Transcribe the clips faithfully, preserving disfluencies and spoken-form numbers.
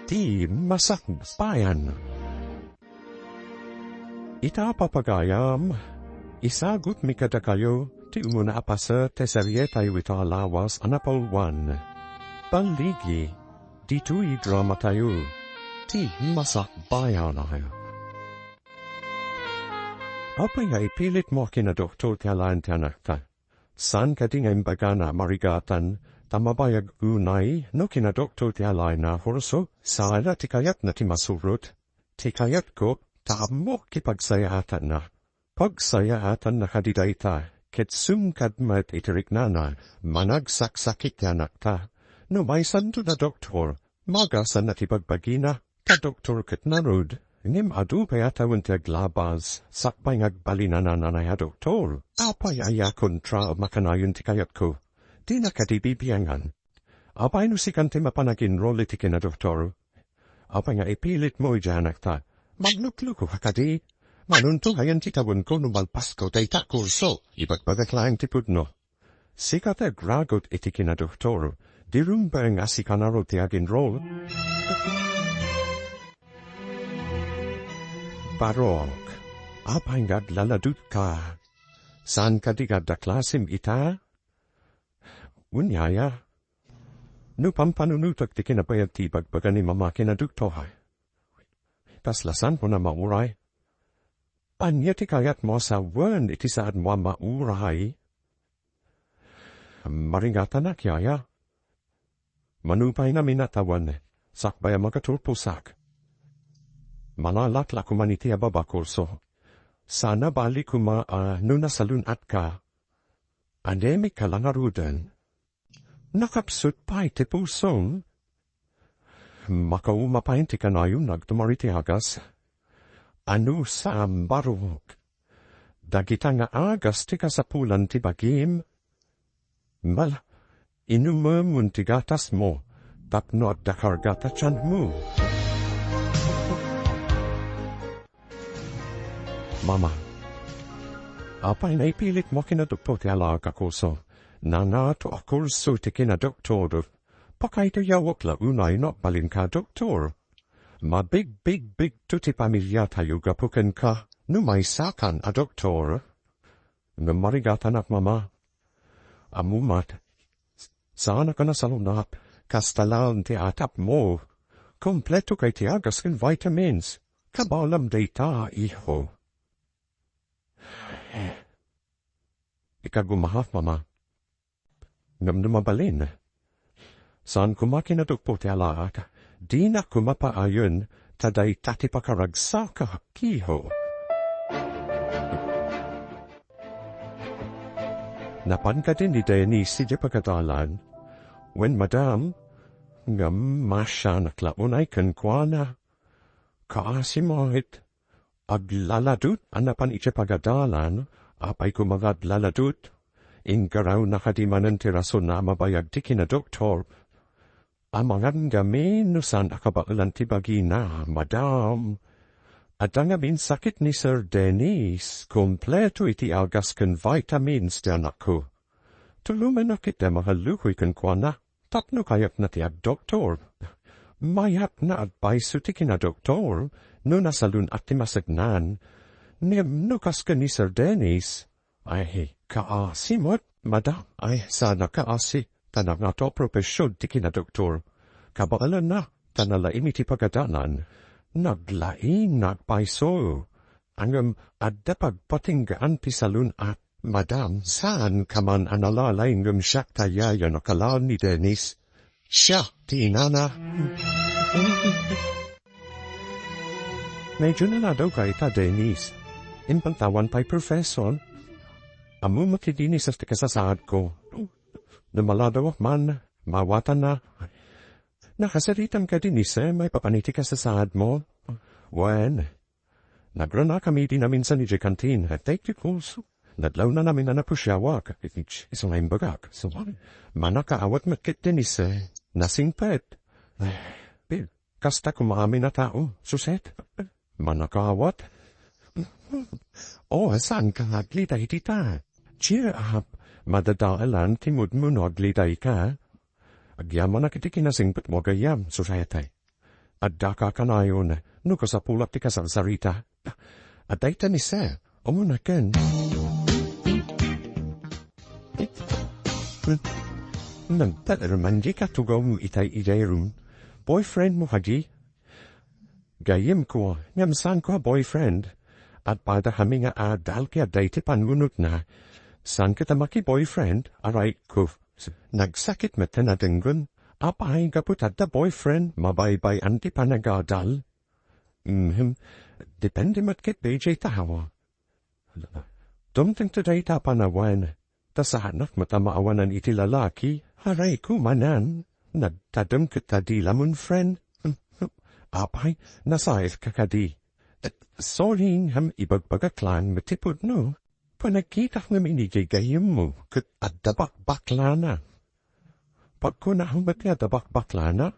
ti Masakbayan. Ita, papagayam, isagutmi kadakayo ti umuna a paset ti serietayo ita a lawas a napalwan. Palligi, ditoy dramatayo, ti Masakbayan. Apay nga ipilitmo a kinadoktor ti alaen ti anakta? Saan kadi nga imbagana a marigatan ta mabayag unay no kinadoktor ti alaenna a kurso? Saan a ti kayatna ti masurot? Ti kayatko, ta ammok ti pagsayaatanna. Pagsayaatanna kadi dayta, ket sungkad met iti riknana, managsaksakit ti anakta. No maysanto a doktor, magasanna ti bagbagina, ta doktor ket ngarud. Ngem adu pay a tawen ti aglabas, sakbay nga agbalin a nanay a doktor. Apay aya a kontra a makanayon ti kayatko? Dina kadi bibiangan. Apay no sikan ti mapan ag-enroll iti kinadoktor? Apay nga ipilitmo idiay anakta? Maglukluko ka kadi? Manunto ngayon ti tawenko no malpasko dayta a kurso. Ibagbagak laeng ti pudno. Sika ti agragut iti kinadoktor, di rumbeng a sika ngarud ti ag-enroll. Barok, apay nga aglaladutka? Saan kadi nga adda klasem ita? Unyaya, no pampanunotek ti kinabayag ti ibagbaga ni Mama ken a doktor, kasla saanko a mauray? Ania ti kayatmo a sawen iti saadmo a mauray? Maringatanak, yaya. Mano pay ngamin a tawen, sakbay a magaturposak, manalak la koman iti ababa kurso. Saan a bali koma a no nasalun-atka, anemika la ngaruden. Nakapsut pay ti pusom? Makauma pay ti kanayon nga agtumar iti agas? Anusa, Barok? Dagita nga agas ti kasapulan ti bagim? Mal, inumemon ti gatasmo tapno adda karga ta tianmo. Mama, apay nga ipilitmo a kinadoktor ti alaek a kurso? Nangato a kurso ti kinadoktor. Pakaytayawak la unay no agbalinka a doktor. Mabigbigbigto ti pamiliatayo gapu kenka no maysakan a doktor. Ngem marigatanak, Mama. Ammom met, saanak a nasalun-at, kasta laeng ti atapmo. Kompleto kay ti agas ken vitamins. Kabaelam dayta, iho. Ikagumahak, Mama. Ngem no mabalin, saan koma kinadukpo ti alaek, dina koma paayen ta dayta ti pakaragsakak, iho. Napan kadi ni Dennis idiay pagadalan? Wen, madam, ngem masianak la unay kenkuana. Kaasi met. Aglaladut a napan idiay pagadalan, apay koma nga aglaladut? Inggarawna kadi manen ti rason a mabayag ti kinadoktor? Amangan ngamin no saan a kabaelan ti bagina, madam. Adda ngamin sakit ni Sir Dennis, kompleto iti agas ken vitamins ti anakko. Tulumenak iti mangallukoy kenkuana. Tapno kayatna ti agdoktor. Mayat nga agpayso ti kinadoktor no nasalun-at ti maseknan. Ngem no kas ken ni Sir Dennis, ay, kaasi met, madam. Ay, saan a kaasi, ta nangato a profesion ti kinadoktor. Kabaelanna, ta nalaing iti pagadalan. Naglaing nga agpayso. Ngem adda pagpatinggaan ti salun-at. Madam, saan ka man a nalalaing ngem siak ti yaya no kalaen ni Dennis. Siak ti inana. Medyo naladaw ka ita, Dennis. Impantawan pay, Professor. Ammom ti Dennis ti kasasaadko. No maladawak man, maawatanna. Nakasaritam ka, Dennis, eh, maipapan iti kasasaadmo? Wen, nagrunakami idi naminsan idiay kantin. Take the calls. Nadlawna namin a napusiawak. Isu nga imbagak. So, manakaawat met ket Denise. Nasingpet. Bil, kasta koma amin a tao, Suset. Manakaawat? Oh, saan ka nga aglida iti ta? Cheer up. Madadaelan ti moodmo no aglidayka. Agyamanak iti kinasingpetmo a gayyem, Suset. Addaka kanayon, no kasapulak ti kasarsarita. Adda ita ni Sir, umuna ken. Nagtader man di katugawmo itay idiay room. Boyfriend mo kadi? Gayyemko, ngem saanko a boyfriend. Agpada kami nga adal ket adda iti pangunotna. Saan ket a maki-boyfriend, arayko. Nagsakit met ti nadenggen. Apay, gapu ta adda boyfriend, mabaybay-an ti panagadal? Mhm. Depende met ket daydiay tao. Dumteng ta dayta a panawen, ta saanak met a maawanan iti lalaki, arayko manen, nagtadem ket ta di la mon friend. Apay, nasaelka kadi? Sorry, ngem ibagbagak laeng met ti pudno. Panagkitak ngem inigaygayemmo ket adda bakbaklana. Pagkunam met nga adda bakbaklana?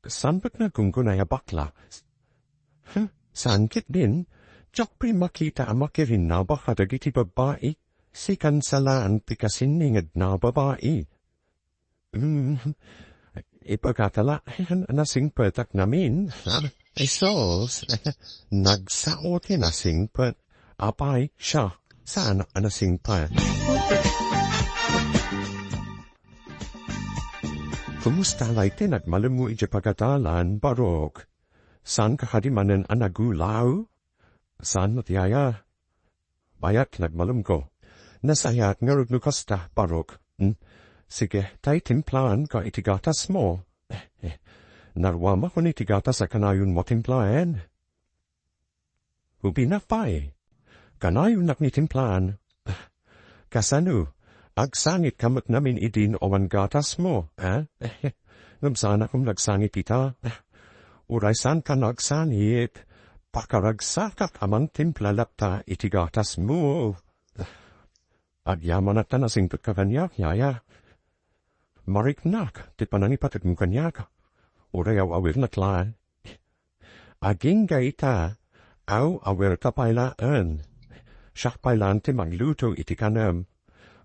Saan met nga gunggunay a bakla? Hm, saan ketdin? Diak pay makita a makirinnaba kadagiti babbai. Sikan sa laeng ti kasinningedna a babai. Hmm, ipagkatala, nasingpetak ngamin. Ay sus, nagsao ti nasingpet. Apay, siak, saan a nasingpet. Kumusta lay ti nagmalemmo idiay pagadalan, Barok? Saanka kadi manen a nagulaw? Saan met yaya? Bayat ti nagmalemko. Nasayaat ngarud no kasta, Barok. Hmm? Sige, tay timplaanka iti gatasmo. Eh, eh, narwam a kun iti gatas a kanayonmo timplaen. Ubinak pay. Kanayonak ni timplaan. Kasano? Agsangitka met ngamin idi no awan gatasmo, eh? Ngem saanak met nga agsangit ita. Uray saanka nga agsangit, pakaragsakak a mangtimpla latta iti gatasmo. Agyamanak ta nasingpetka kaniak, yaya. Mariknak ti panangipategmo kaniak. Uray aw-awirnak laeng. Agingga ita, aw-awirka pay laeng. Siak pay laeng ti mangluto iti kanem.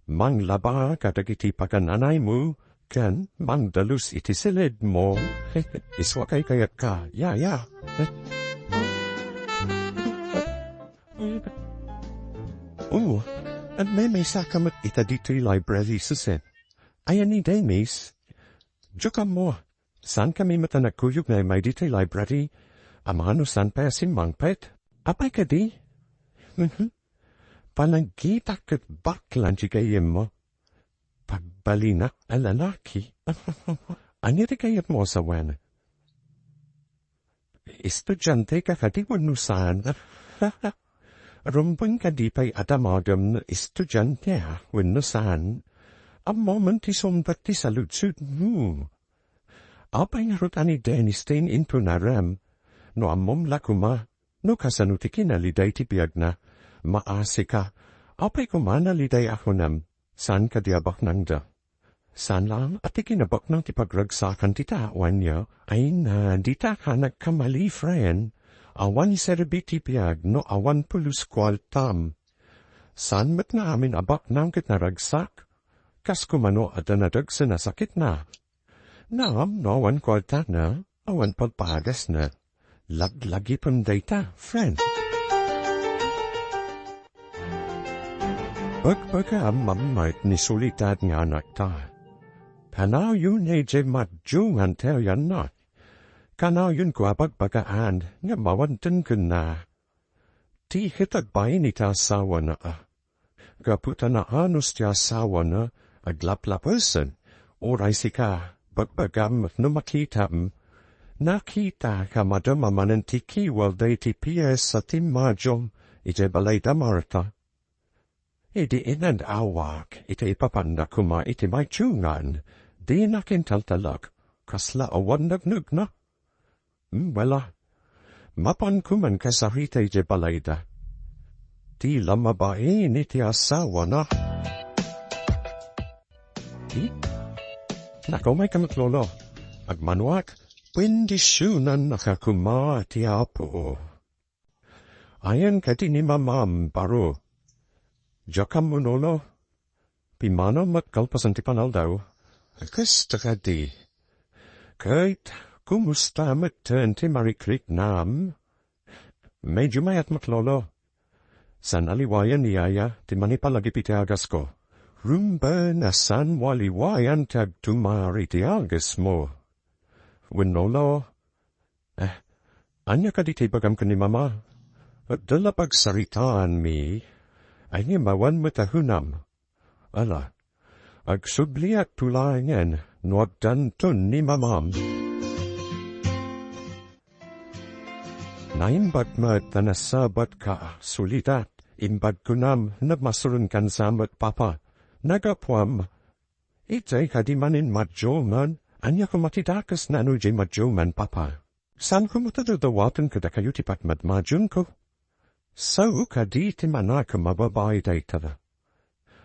Manglaba kadagiti pagananaymo, ken mangdalus iti silidmo. Isu a kaykayatka, yaya. Oh, agmemaysaka met ita ditoy library, Susan. Ayan ni Dennis? Diak ammo. Saankami met a nagkuyog nga immay ditoy library? Amangan no saan pay a simmangpet? Apay kadi? Mhm. Panagkitak ket bakla ti gayyemmo. Pagbalinak a lalaki. Ania ti kayatmo a sawen? Estudianteka kadi wenno saan? Rumbeng kadi pay a damagem no estudianteak wenno saan? Ammom ti sungbat ti saludsodmo. Apay ngarud a ni Dennis ti in-intunarem? No ammom la koma no kasano ti kinaliday ti biagna, maasika. Apay koma naliday a kunam? Saan kadi a baknangda? Saan laeng a ti kinabaknang ti pagragsakan ti tao ania? Ay na, dita ka nagkamali, friend. Awan serbi ti biag no awan pulos kuartam. Saan met nga amin a baknang ket naragsak? Kas koma no adda nadagsen a sakitna. Ngem no awan kuartana, awan pagpagasna. Laglagipen dayta, friend. Bagbagaam mammayt ni Soledad nga anakta. Kanayon idiay madiongan ti ayanna. Kanayonko a bagbagaan nga mawanten kenna. Ti ket agbain iti asawana. Gapu ta naanus ti asawana, aglaplapesen. Uray sika, bagbagam no makitam. Nakitak a madama manen ti kiwal daydi pies a timmadio idiay balayda Marta. Idi inad-awak iti ipapanda koma iti madiongan, dinak intaltalek. Kasla awan nagnegna. Hmm, wala. Mapanko man kasarita idiay balayda. Ti la mabain iti asawana. Di? Nakaumay ka met, Lolo. Agmanoak, bendisionannaka koma ti Apo. Ayan kadi ni Mamam, baro. Diak ammo, Lolo. Pimmanaw met kalpasan ti panaldaw. Kasta kadi. Ket Kumusta metten ti marikriknam? Medyo mayat met, Lolo. Saan a liwayan ni Yaya ti manipalagip iti agasko. Rumben a saan a liwayan ti agtumar iti agasmo. Wen, Lolo, eh, ania kadi ti ibagam ken ni Mama? Adda la pagsaritaanmi. Ay, ngem awan met a hunam. Ala, agsubliakto laengen no addanton ni Mamam. Naimbag met a nasabatka, sulitat. Imbag kunam, nagmasuron kansa met, Papa. Nagapuam. Idiay kadi manen madioman? Ania koma ti dakes nano idiay madioman, Papa? Saan koma ta dadawaten kadakayo ti pagmadmadionko? Sao kadi ti manakem a babai dayta?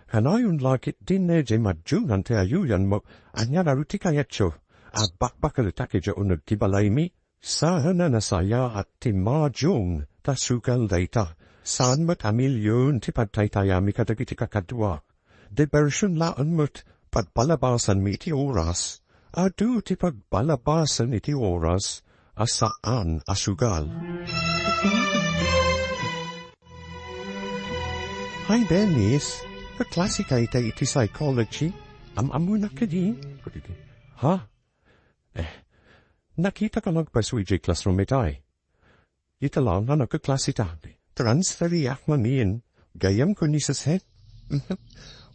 Kanayon la ketdin idiay madioman ti ayoyanmo, ania ngarud ti kayatyo? Agbakbakeletak idiay uneg ti balaymi? Saan a nasayaat ti madiom ta sugal dayta. Saan met a milion ti pagtaytayami kadagiti kakaduak. Diversion laeng met, pagpalabasanmi iti oras. Adu ti pagpalabasan iti oras a saan a sugal. Hi, Dennis. Kaklase ka ita iti psychology? Am-ammonak kadi? Ha? Eh, nakitaka nagpaso idiay classroom itay. Ita laeng a nagkaklase ta. Transferiak ngamin. Gayyemko ni Jose.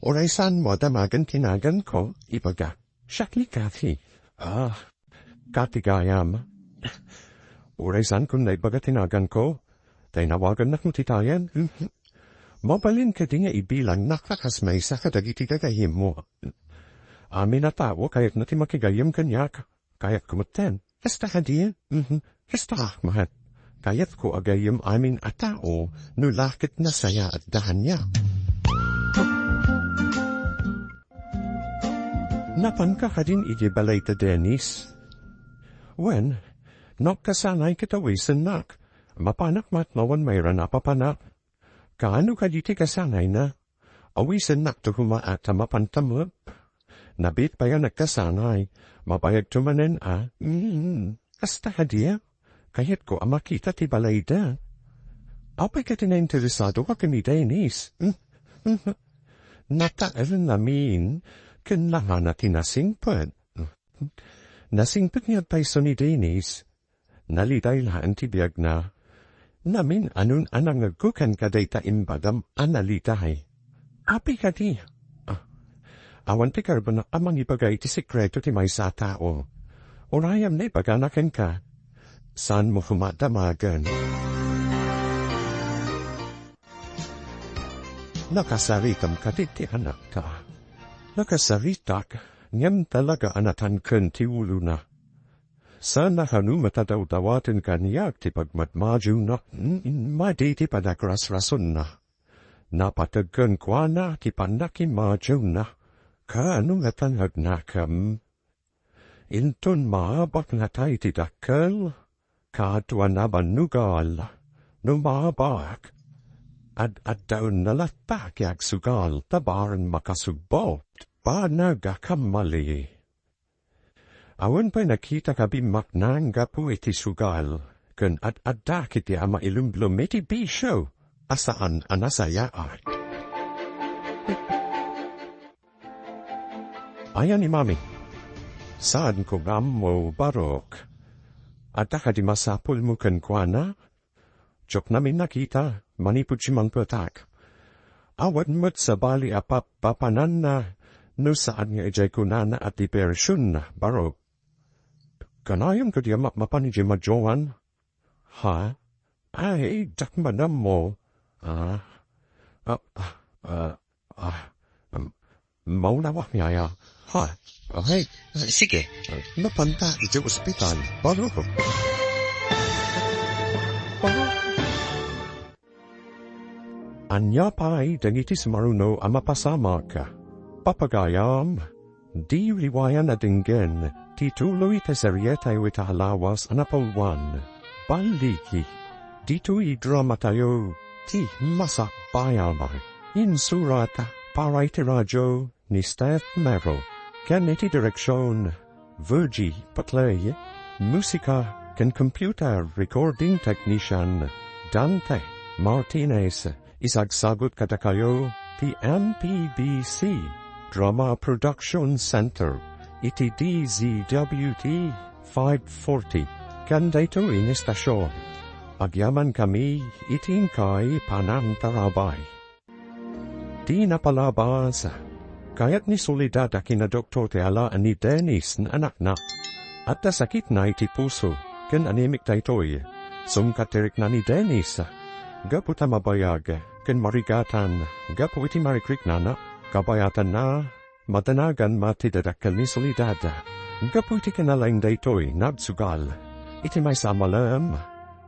Uray saanmo a damagen ti naganko, ibaga, siak ni Kathy. Ah, Kathy gayam. Uray saankon naibaga ti naganko, ta inawagannak no ti tayen. Mabalin kadi nga ibilangnak a kas maysa kadagiti gagayyemmo? Amin a tao kayatna ti makigayyem kaniak. Kayatko metten. Kasta kadi? Mhm. Kasta, mahal. Kayatko a gayyem amin a tao no la ket nasayaat da kaniak. Napanka kadin idiay balay ta Dennis? Wen, no agkasanay ket awisennak. Mapanak met no awan mayrang a papanak. Kaano kadi ti kasanayna? Awisennakto koma a ta mapanta met. Nabiit pay a nagkasanay, mabayagto manen a, mm, kasta kadi a? Kayatko a makita ti balayda. Apay ket nainteresado ka ken ni Dennis? Mm, mm. Nataer ngamin ken langana ti nasingpet. Nasingpet nga agpayso ni Dennis. Naliday laeng ti biagna. Namin-anon a nangegko kenka dayta imbagam a naliday. Apay kadi? Ah, awan ti karbonnak a mangibaga iti sekreto ti maysa a tao. Urayam na ibagana kenka. Saanmo koma damagen. Nakasaritam kadi ti anakta? Nakasaritak, ngem talaga a natanken ti ulona. Saan a kano met a dawdawaten kaniak ti pagmadmadiwna, mm, madi ti panagrasrasonna. Napateg kenkuana ti pannakimadiwna. Kaano met a nagnakem? Inton maabak natay ti dakkel, kaduana bannugal, no maabak, ad-addaenna latta ti agsugal ta bareng makasubbot, banag a kammali. Awan pay nakitaka bimmaknang gapu iti sugal, ken ad-addak iti ama ilumblom iti bisio a saan a nasayaat. Ayan ni Mami. Saanko nga ammo, Barok. Adda kadi masapulmo kenkuana? Diak namin nakita, manipud simmangpetak. Awan met sabali a pappapananna, no saan nga idiay kunana a ti bersion, Barok. Kanayon kadi a mapmapan idiay madioman? Ha? Ay, diak madammo. Ah, ah, ah, ah, um, maunawak, Yaya. Ha? Okay, sige. Mapanta idiay ospital. Baro. Baro. Ania pay dagiti sumaruno a mapasamak? Papagayam, di liwayan a denggen ti tuloy ti serietayo ita a lawas a napalwan. Balligi, ditoy dramatayo ti Masakbayan. Insurat para iti radio ni Steph Mero, ken iti direksion, Virgie Patlay. Musika ken computer recording technician Dante Martinez. Isagsagut kadakayo ti M P B C Drama Production Center iti D Z W T five forty ken daytoy nga estasion. Agyamankami iti inkay panangtarabay. Ti napalabas, kayat ni Soledad a kinadoktor ti alaen ni Dennis nga anakna. Adda sakitna iti puso, ken anemic daytoy. Sungkat ti rikna ni Dennis. Gapu ta mabayag, ken marigatan, gapu iti marikriknana, kabayatanna, madanagan met ti dadakkel ni Soledad. Gapu iti kinalaing daytoy, nagsugal. Iti maysa a malem,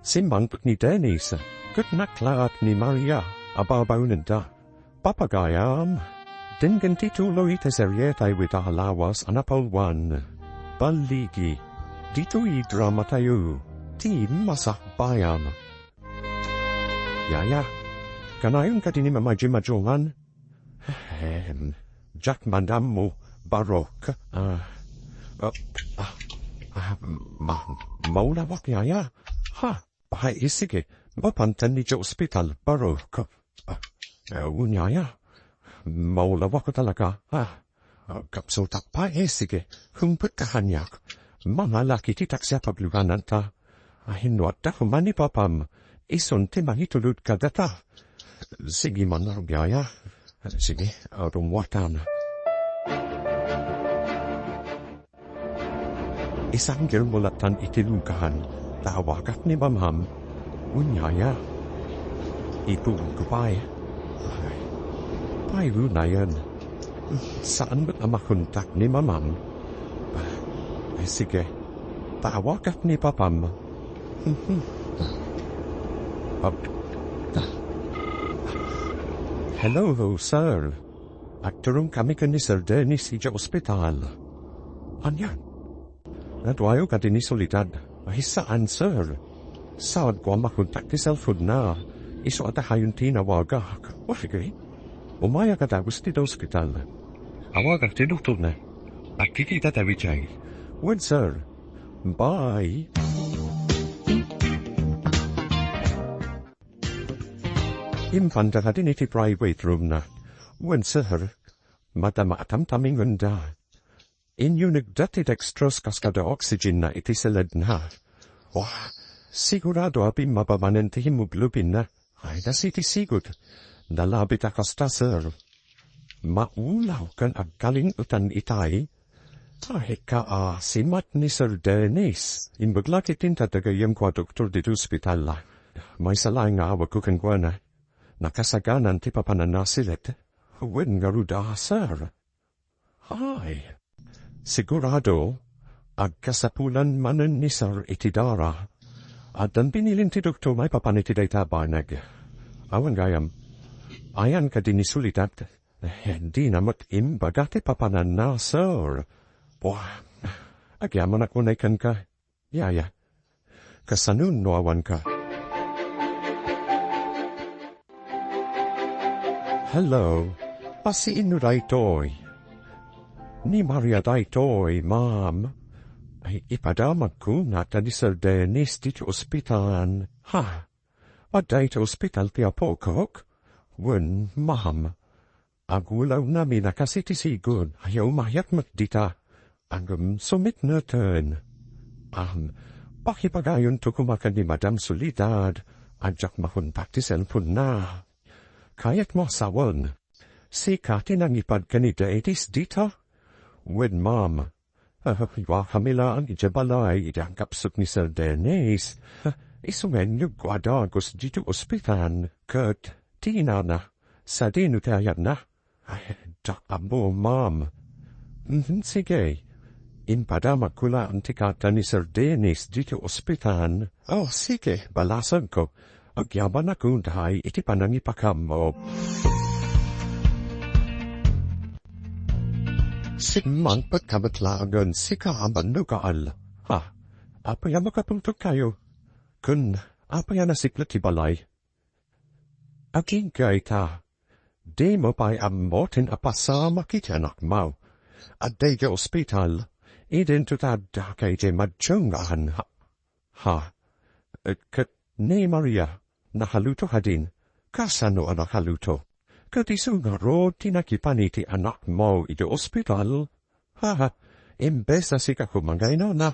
simmangpet ni Dennis, ket naklaat ni Maria a babaonenda. Papagayam, denggen ti tuloy ti serie tayo ita a lawas a napalwan. Balligi, ditoy drama tayo, ti masakbayan. Yaya, kanayon kadi ni Mama Jim a Joman? Ahem, diak man ammo, Barok. Ah, ah, ah, ah, ma-, maulawak, Yaya. Ha? Ay, sige. Mapantan ni Joe Hospital, Barok. Ah, eh, unyaya. Maulawak talaga. Ah, ah, kapsultak pa, eh, sige. Humpet ka kaniak. Mangalaki ti taksi a paglugananta. Ay, no adda koma ni papam, isun ti mangitulod kadata. Sige man, Rubiaya. Sige, ah, rummuatan. Isanggilmo lattan iti lugan, ta awagak ni Mamam, unyaya. Itulodko pay. Ay, pay unayen. Saan met a makontak ni Mamam? Ay, sige. Ta awagak ni Papam. Hello, sir. Agturongkami ken ni Sir Dennis idiay ospital. Ania? Naduayo kadi ni Soledad? Ay, saan, sir. Saanko a makontak ti cellphone na. Isu a ta kayon ti nawagak. O, sige. Umayak a dagus ti ospital. Awagak ti doktor na. Agkikita tayo idiay. Wen, sir. Bye. Impanda kadin iti private room na. Wen, sir. Madama a tamtamingenda. Inyunegda ti dextrose kas kada oxygen na iti seledna. Wah, sigurado a pimmaba manen ti hemoglobinna. Ay, dasi ti sigud. Nalabit a kasta, sir. Maulaw ken agkalingetan itay. Ay, kaasimat ni Sir Dennis. Imbag la ti tinta dagayem kua doktor ditoy ospital. Maysa laeng nga awagko kenkuana. Nakasaganan ti papananna silet. Wen ngarud a, sir. Ay, sigurado, agkasapulan manen ni Sir iti dara. Addan binilin ti doktor maipapan iti dayta a banag. Awan gayam, ayan kadi ni Soledad? Eh, dina met imbaga ti papananna, sir. Pua, agyamanak unay kenka. Yaya, kasano no awanka? Hello, asiinno daytoy? Ni Maria daytoy, ma'am. Ay, ipadamagko ngata ni Sir Dennis ditoy ospital. Ha? Adda iti ospital ti apokok? Wen, ma'am. Agulawnami na kas iti sigud, aya umayat met dita. Ngem sumitneten. Am, pakipagayonto koma ken ni Madam Soledad, a diak makontak ti cellphone na. Kayatmo a sawen, sika ti nangipad ken ni Dennis dita? Wen, ma'am. Ah, iwakami laeng idiay balay iti agkapsut ni Sir Dennis. Ah, isu nga inyegko a dagus ditoy ospital ket ti inana, sadino ti ayatna? Ay, diak ammo, ma'am. Mhm, sige. Impadamagko laeng ti karta ni Sir Dennis ditoy ospital. Oh, sige, balasenko. Agyamanak unay iti panangipakammo. Simmangpetka met laengen sika a mannugal. Ha? Apay a makatungtog kayo? Ken apay a nasiklet ti balay? Agingga ita. Dimo pay ammo ti napasamak iti anakmo. Adda idiay ospital, Idinto ta addaka idiay madiengan. Ha? Ha? Eh, ket ni Maria, nakaluto kadin? Kasano a nakaluto? Ket isu ngarud ti nakipan iti anakmo iti ospital? Ha, ha, imbes a sika koma nga inana.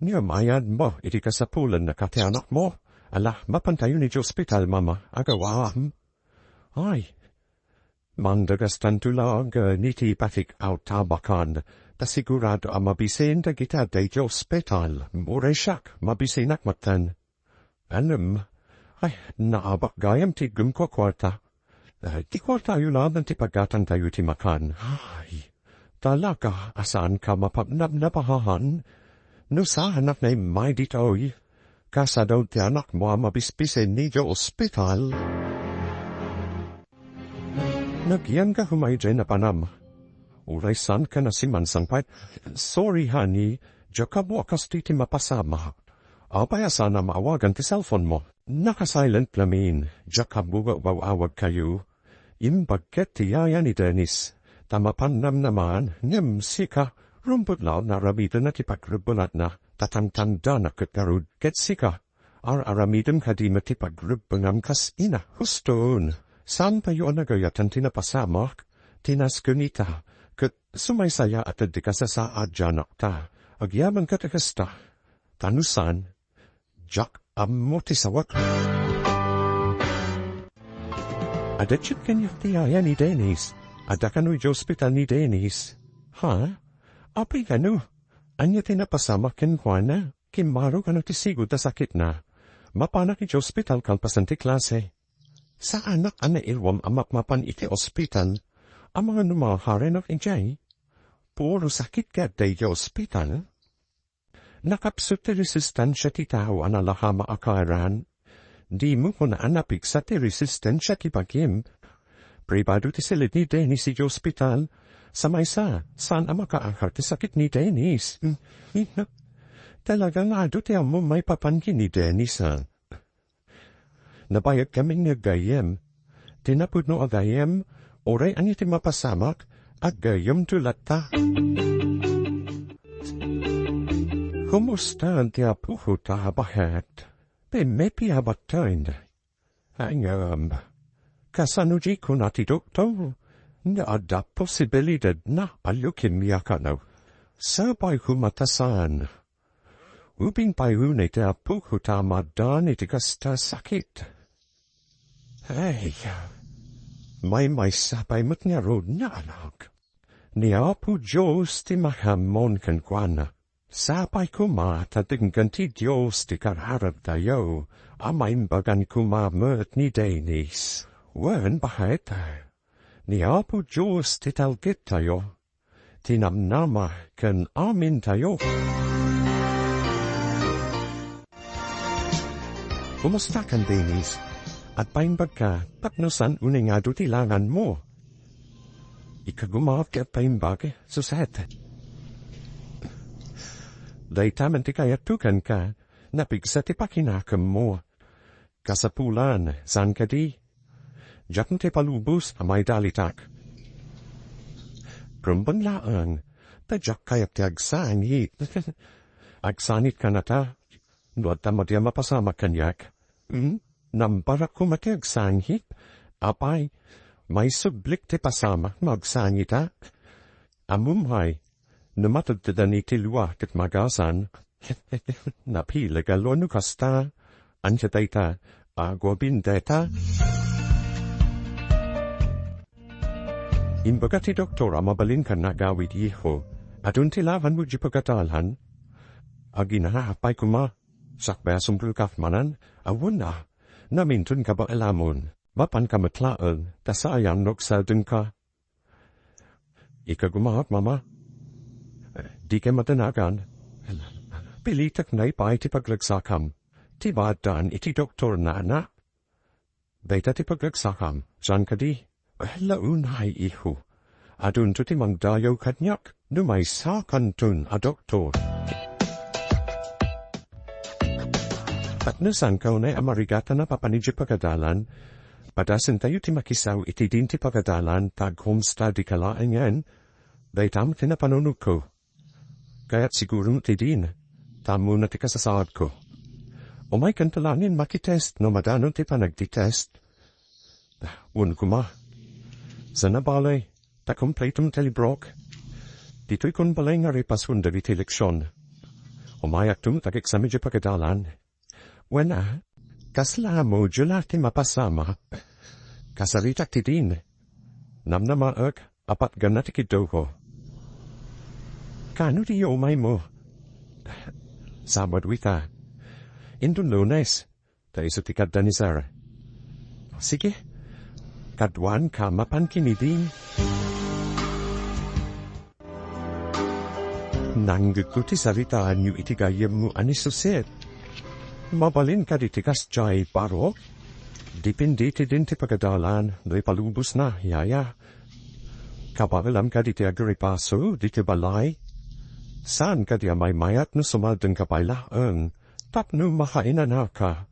Ngem ayanmo iti kasapulanna ken ti anakmo. Ala, mapantayon iti ospital, Mama, agawam. Ay, mandagastan to laeng, eh, ni ti patik-aw tabakan, ta sigurado a mabisin dagiti adda iti ospital. Uray siak, mabisinak metten. Ngem, ay, naabak gayam ti iggemko a kuarta. Eh, ti kuartayo laeng ti paggatangtayo ti makan. Ay, talaga a saanka mapagnabannaban. No saanak nga immay ditoy, kasano ti anakmo a mabisbisin idiay ospital? Nagyan ka koma idiay napanam. Uray saanka nasimansangpet. Sorry, honey. Diak ammo a kas ti mapasamak. Apay a saan a maawagan ti cellphone mo? Naka-silent lamin. Diak ammo nga umaw-awagkayo. Imbag ket ti yaya ni Dennis. Ta mapannamnaman, ngem sika, rumbet laeng nga aramidenna ti pagrebbengatna. Ta tangtangdanak ket ngarud. Ket sika, ar-aramidem kadi met ti pagrebbengam kas ina. Husto. Saantayo a nagayatan ti napasamak, ti nasken ita, ket sumaysaya a teddi kasasaadianakta. Agyaman ket a kasta. Ta no saan, diak ammo ti sawek. Adda kaniak ti yaya ni Dennis. Adda kano idiay ospital ni Dennis. Ha? Apay kano? Ania ti napasamak kenkuana? Kimmaro kano ti sigud a sakitna? Mapanak idiay ospital kalpasan ti klase. Saanak a nairuam a mapmapan iti ospital. Amangan no makarenak idiay? Puro sakit ti adda idiay ospital. Nakapsut ti resistensia ti tao a nalahama a kaaran. Dimo kuna a napigsa ti resistensia ti bagim. Pribado ti silid ni Dennis idiay ospital. Sa maysa, saan a makaakar ti sakit ni Dennis. Hmm. Talaga nga adu ti ammom maipapan ken ni Dennis, a. Nabayag kami nga gayyem. Ti napudno a gayyem, uray ania ti mapasamak, aggayyemto latta. Kumusta ti apok ta, Bahet? Pimmapiak batten. Ay, ngem, kasano ti kuna ti doktor? Nga adda posibilidadna a leukemia kano. Sapay koma ta saan. Ubing pay unay ti apok ta maaddaan iti kasta sakit. Ay, maymaysa pay met ngarud nga anak. Ni Apo Dios ti makaammo kenkuana. Sapay koma ta denggen ti Dios ti kararagtayo a maimbagan koma met ni Dennis. Wen, Bahet, ni Apo Dios ti talgedtayo, ti namnama ken amintayo. Kumusta kan, Dennis? Agpaimbagka tapno saan unay nga adu ti langanmo. Ikagumaak ti agpaimbag, Suzette. Dayta met ti kayatko kenka, napigsa ti pakinakemmo. Kasapulan, saan kadi? Diak ti palubos a maidalitak. Rumbeng laeng, ta diak kayat ti agsangit. Agsangit ka nata, no adda madi a mapasamak kaniak. Hmm? Nambarak koma ti agsangit? Apay, maisublik ti pasamak no agsangitak. Ammom pay, no matedtedan iti lua ket magasan. Napileg a lua no kasta. Ania dayta? Agua bendita? Imbaga ti doktor a mabalinka nga agawid, iho. Adun ti langanmo idiay pagadalan? Aginana pay koma. Sakbay a sumrekak manen, awan a. Namintonka baelamon. Mapanka met laeng, ta saan no agsadenka. Ikagumaak, Mama. Dika madanagan. Pilitek naipaay ti paglagsakam. Ti maaddaan iti doktor, nana. Dayta ti paglagsakam, saan kadi? Ella, unay, iho. Adunto ti mangdayaw kaniak no maysakanton a doktor. Tapno saanka unay a marigatan a mapan idiay pagadalan, padasentayo ti makisaw iti din ti pagadalan ta ag-home study ka laengen. Dayta met ti napanunotko. kayat siguro ti din. Tamuna ti kasasaadko. Umaykanto laeng makitest no madanon ti panagtitest. Wen koma. Sana balay, ta kompletom ti librok. Ditoy kon balay nga ripason dagiti leksion. Umayakto ta ageksamen idiay pagadalan. Wen a, kasla module ti mapasamak? Kasaritak ti din. Namnamaek, apat gana ti kiddawko. Kano ti umaymo? Sabado ita. Inton Lunes, ta isu ti kadda ni Sir. Sige, kaduanka mapan ken ni Dean. Nanggegko ti saritaanyo iti gayyemmo a ni Suzette. Mabalin kadi ti kasdiay, Barok? Depende ti din ti pagadalan, no ipalubosna, yaya. Kabaelam kadi ti agripaso, ditoy balay? Saan kadi a maymayat no sumaldenka pay laeng, tapno makainanaka?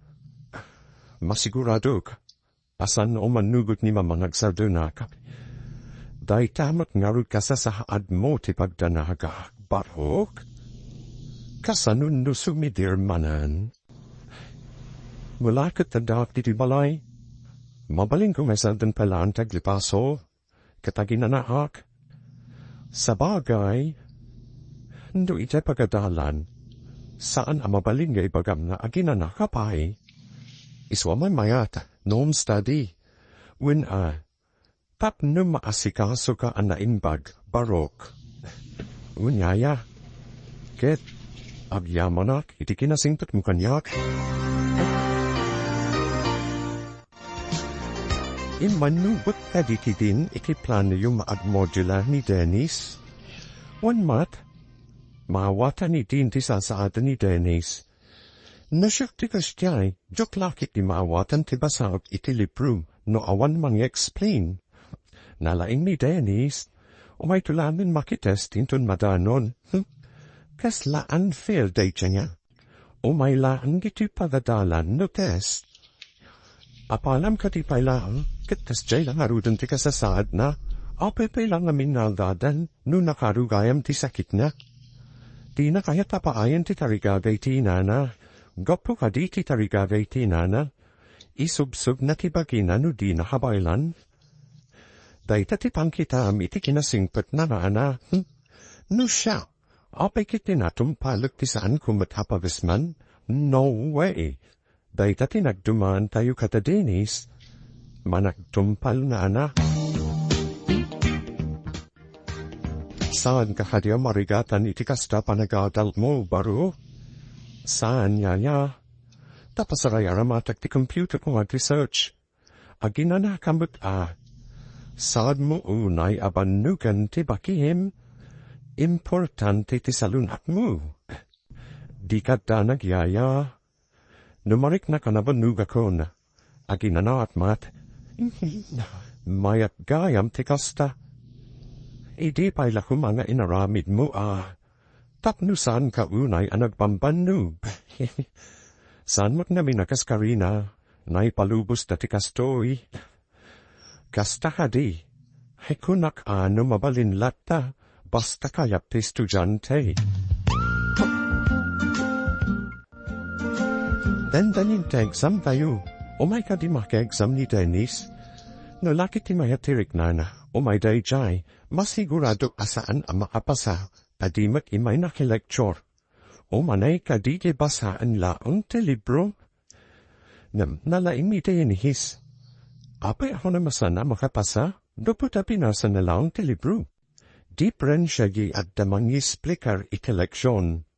Masiguradok, a saan a mannugot ni Mama nga agsaldenak. Dayta met ngarud kasasaadmo ti pagdanagak, Barok? Kasano no sumidir manen? Mulaket addaak ditoy balay. Mabalinko nga isalden pay laeng ti agripaso ket aginanaak. Sabagay, no idiay pagadalan, saan a mabalin nga ibagam nga aginanaka pay. Isu a maymayat, no home study. Wen a, tapno maasikasoka a naimbag, Barok. Wen yaya. Ket agyamanak iti kinasingpetmo kaniak. Immannugot kadi ti din iti planoyo nga agmodula ni Dennis? Wen met, maawatan ni Dean ti sasaad ni Dennis. No siak ti kasdiay, diak la ketdi maawatan ti basaek iti libro no awan mangi-explain. Nalaing ni Dennis, umayto laeng makitest inton madanon. Hm? Kasla unfair daydiay nga. Umay laeng ditoy pagadalan no test. Apalam kadi pay laeng, ket kasdiay la ngaruden ti kasasaadna. Apay pay la ngamin nga aldadan no nakarugayam ti sakitna. Dina kayat a paayen ti tarigagay ti inana. Gapu kadi ti tarigagay ti inana, isubsobna ti bagina no dina kabaelan. Dayta ti pangkitaam iti kinasingpetna nga ana. Hm? No siak, apay ket ti natumpalek ti saanko met a pagesman? No way! Dayta ti nagdumaantayo kada Dennis. Managtumpal nga ana. Saanka kadi a marigatan iti kasta panagadalmo, Barok? Saan, yaya. Ta pasarayaramatak ti computer ko nga agresearch. Aginanaka met a. Saadmo unay a bannogen ti bakim. Importante ti salun-atmo. Dika addanag, yaya. No mariknaka a bannogakon, aginanaak met. Mayat gayam ti kasta. Idi pay la koma nga inaramidmo a. Tapno saanka unay a nagbambannog. Saan met ngamin a kas Karina, naipalubosta ti kastoy. Kasta kadi, ay kunak a no mabalin latta, basta kayat ti estudiante. Dandanin ti examtayo, umay kadi maki-exam ni Dennis. No la ket ti mayat ti riknana, umay daydiay, masigurado a saan a makapasa, ta di met immay naki-lecture. Umanay kadi ti basaen laeng ti libro. Ngem nalaing ni Dennis. Apay a kunam a saan a makapasa? Gapu ta binasana laeng ti libro. Diferensia idi adda mangisplikar iti leksion.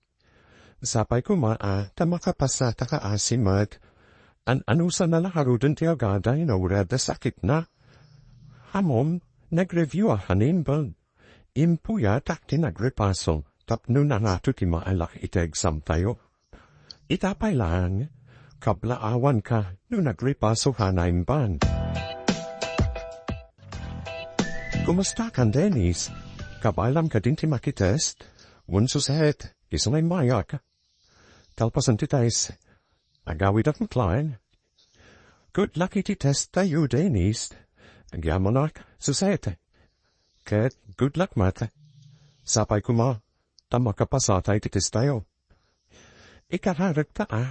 Sapay koma a ta makapasa ta kaasi met. An-anusana la ngaruden ti agada inawrada sakitna. Ammom, nag-review a Hannibal. Impuyatak ti nagripaso tapno nangato ti maala iti examtayo. Ita pay laeng, kablaawanka no nagripaso ka naimbag. Kumustakan, Dennis? Kabaelam kadin ti makitest? Wen Suzette, isu nga immayak. Kalpasan ti test, agawidak met laeng. Good luck iti testtayo, Dennis. Agyamanak, Suzette. Ket good luck met. Sapay koma. ta makapasata iti testayo. Ikararekta a.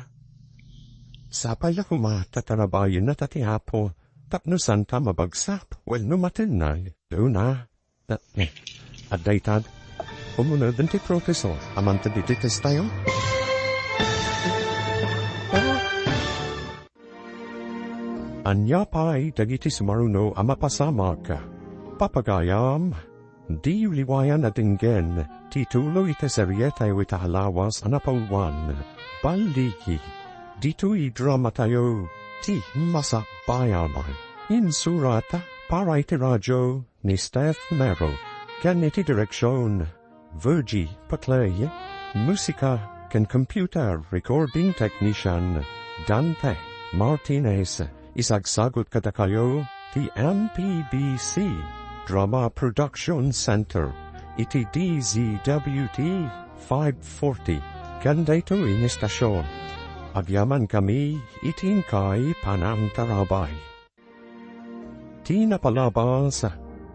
Sapay la koma ta tarabayenna ta ti Apo, tapno santa mabagsak, wenno matenna, duna. Adda itad, umuneden ti profesor a mangted iti testayo. Ania pay dagiti sumaruno a mapasamak? Papagayam, diyo liwayan a denggen ti tuloy iti serietayo ita a lawas a napauluan. Balligi, ditoy dramatayo, ti Masakbayan. Insurat para iti radio ni Steph Mero, ken iti direksion, Virgie Paclay, musika ken computer recording technician, Dante Martinez. Isagsagut kadakayo ti M P B C Drama Production Center iti D Z W T five forty, ken daytoy nga estasion, agyamankami iti inkay panangtarabay. Ti napalabas,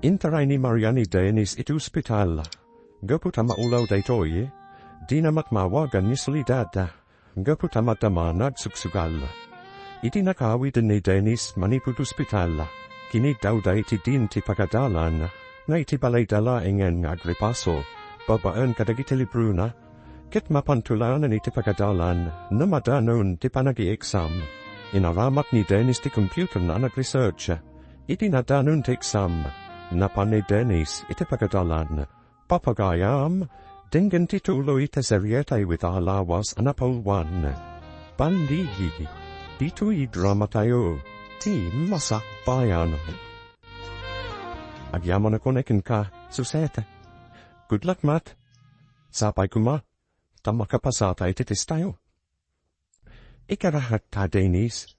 intaray ni Maria ni Dennis iti ospital. Gapu ta maulaw daytoy, dina makmawagan ni Soledad. Gapu ta madama nagsugsugal. Iti nakawiden ni Dennis manipud ospital, kiniddawda iti din ti pagadalan, nga iti balayda laengen nga agripaso, babaen kadagiti librona, ket mapanto laengen iti pagadalan no madanon ti panagi-exam. Inaramak ni Dennis ti computer nga nag-research iti nadanon ti exam. Napan ni Dennis iti pagadalan. Papagayam, denggen ti tuloy ti serietayo ita a lawas a napauluan. Balligi, ditoy dramatayo, ti Masakbayan. Agyamanak unay kenka, Suzette. Good luck, Matt. Sapay koma, ta makapasata iti testayo. Ikarahat ta, Dennis.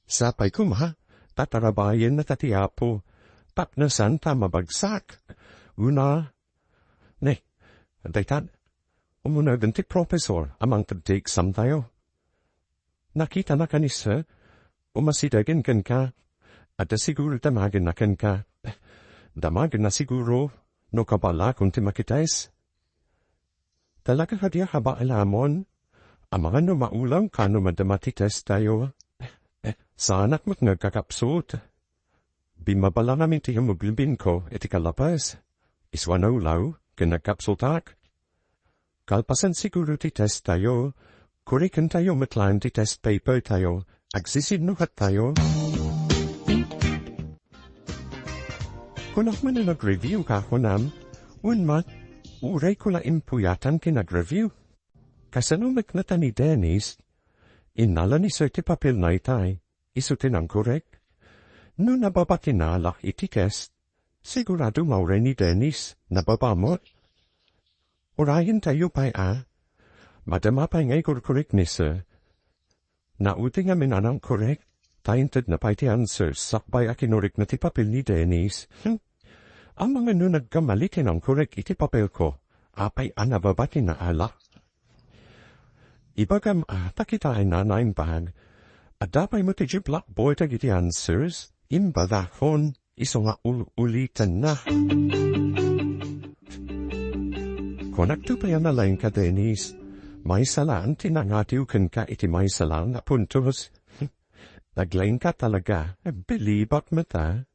Sapay koma, ta tarabayenna ta ti Apo, tapno santa mabagsak. Una, ne, daytan, umunegen ti professor a mangted ti exam tayo. Nakitana kanis, umasidegen kenka. Adda siguro damagenna kenka. Damagenna siguro no kabalakon ti makitest. Talaga kadi a kabaalamon? Amangan no maulaw kano madama ti test tayo. Saanak met nga agkakapsut. Bimmabalang amin ti hemoglobin ko iti kalabas. Isu a naulaw ken nagkapsutak. Kalpasan siguro ti test tayo, kurikentayo met laeng ti test paper tayo, agsisinnukat tayo. Kunak man a nag-review ka, kunam? Wen met, uray ko la impuyatan ti nag-review. Kasano met ngata ni Dennis? Innala ni Sir ti papelna itay, isu ti nangkorek. No nababatina la iti test, sigurado nga uray ni Dennis, nababa met. Urayentayo pay a. Madama pay nga ikorkorek ni Sir. Naudi ngamin a nangkorek, ta intedna pay ti answer sakbay a kinorekna ti papel ni Dennis. Hmm. Amangan no nagkamali ti nangkorek iti papelko, apay a nababa ti naala. Ibagam a, ta kitaenna naimbag. Adda pay met idiay blackboard dagiti answers, imbagakon. Isu nga ul-, ulitenna. Kunakto pay a nalaingka, Dennis. Maysa laeng ti nangatiw kenka iti maysa laeng a puntos. Naglaingka talaga. Bilibak met a.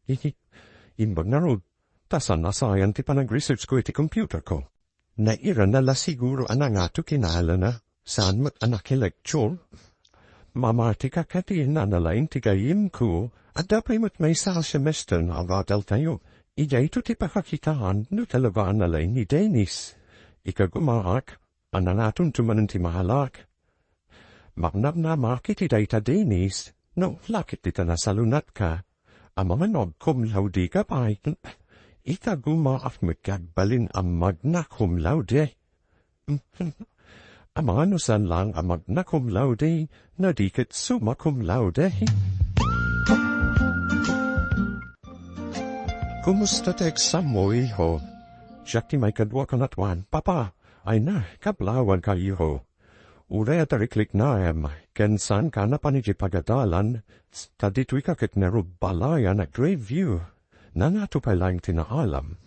Imbag ngarud, ta saan a sayan ti panag-research ko iti computer ko. Nairana la siguro a nangato kinalana, saan met a nakilecture. Mamartika kadi a nalaing ti gayyemko, adda pay met maysa a semester nga agadaltayo. Idayto ti pakakitaan no talaga a nalaing ni Dennis. Ikagumaak, a nangatonto manen ti mahalak. Maknamnamak iti dayta, Dennis, no, lakit dita nasalunatka. Amangan no agcum laude ka pay. Ita gumaak met ti agbalin a magna cum laude. Amangan no saan laeng a magna cum laude, no di ket summa cum laude. Kumusta ti exam mo, iho? Siak ti maikadua, kunana. Papa, ay na, kablawanka, iho. Uray adda rikliknaem, ken saanka a napan idiay pagadalan, ta ditoyka ket ngarud balay a nag-review. Nangato pay laeng ti naalam.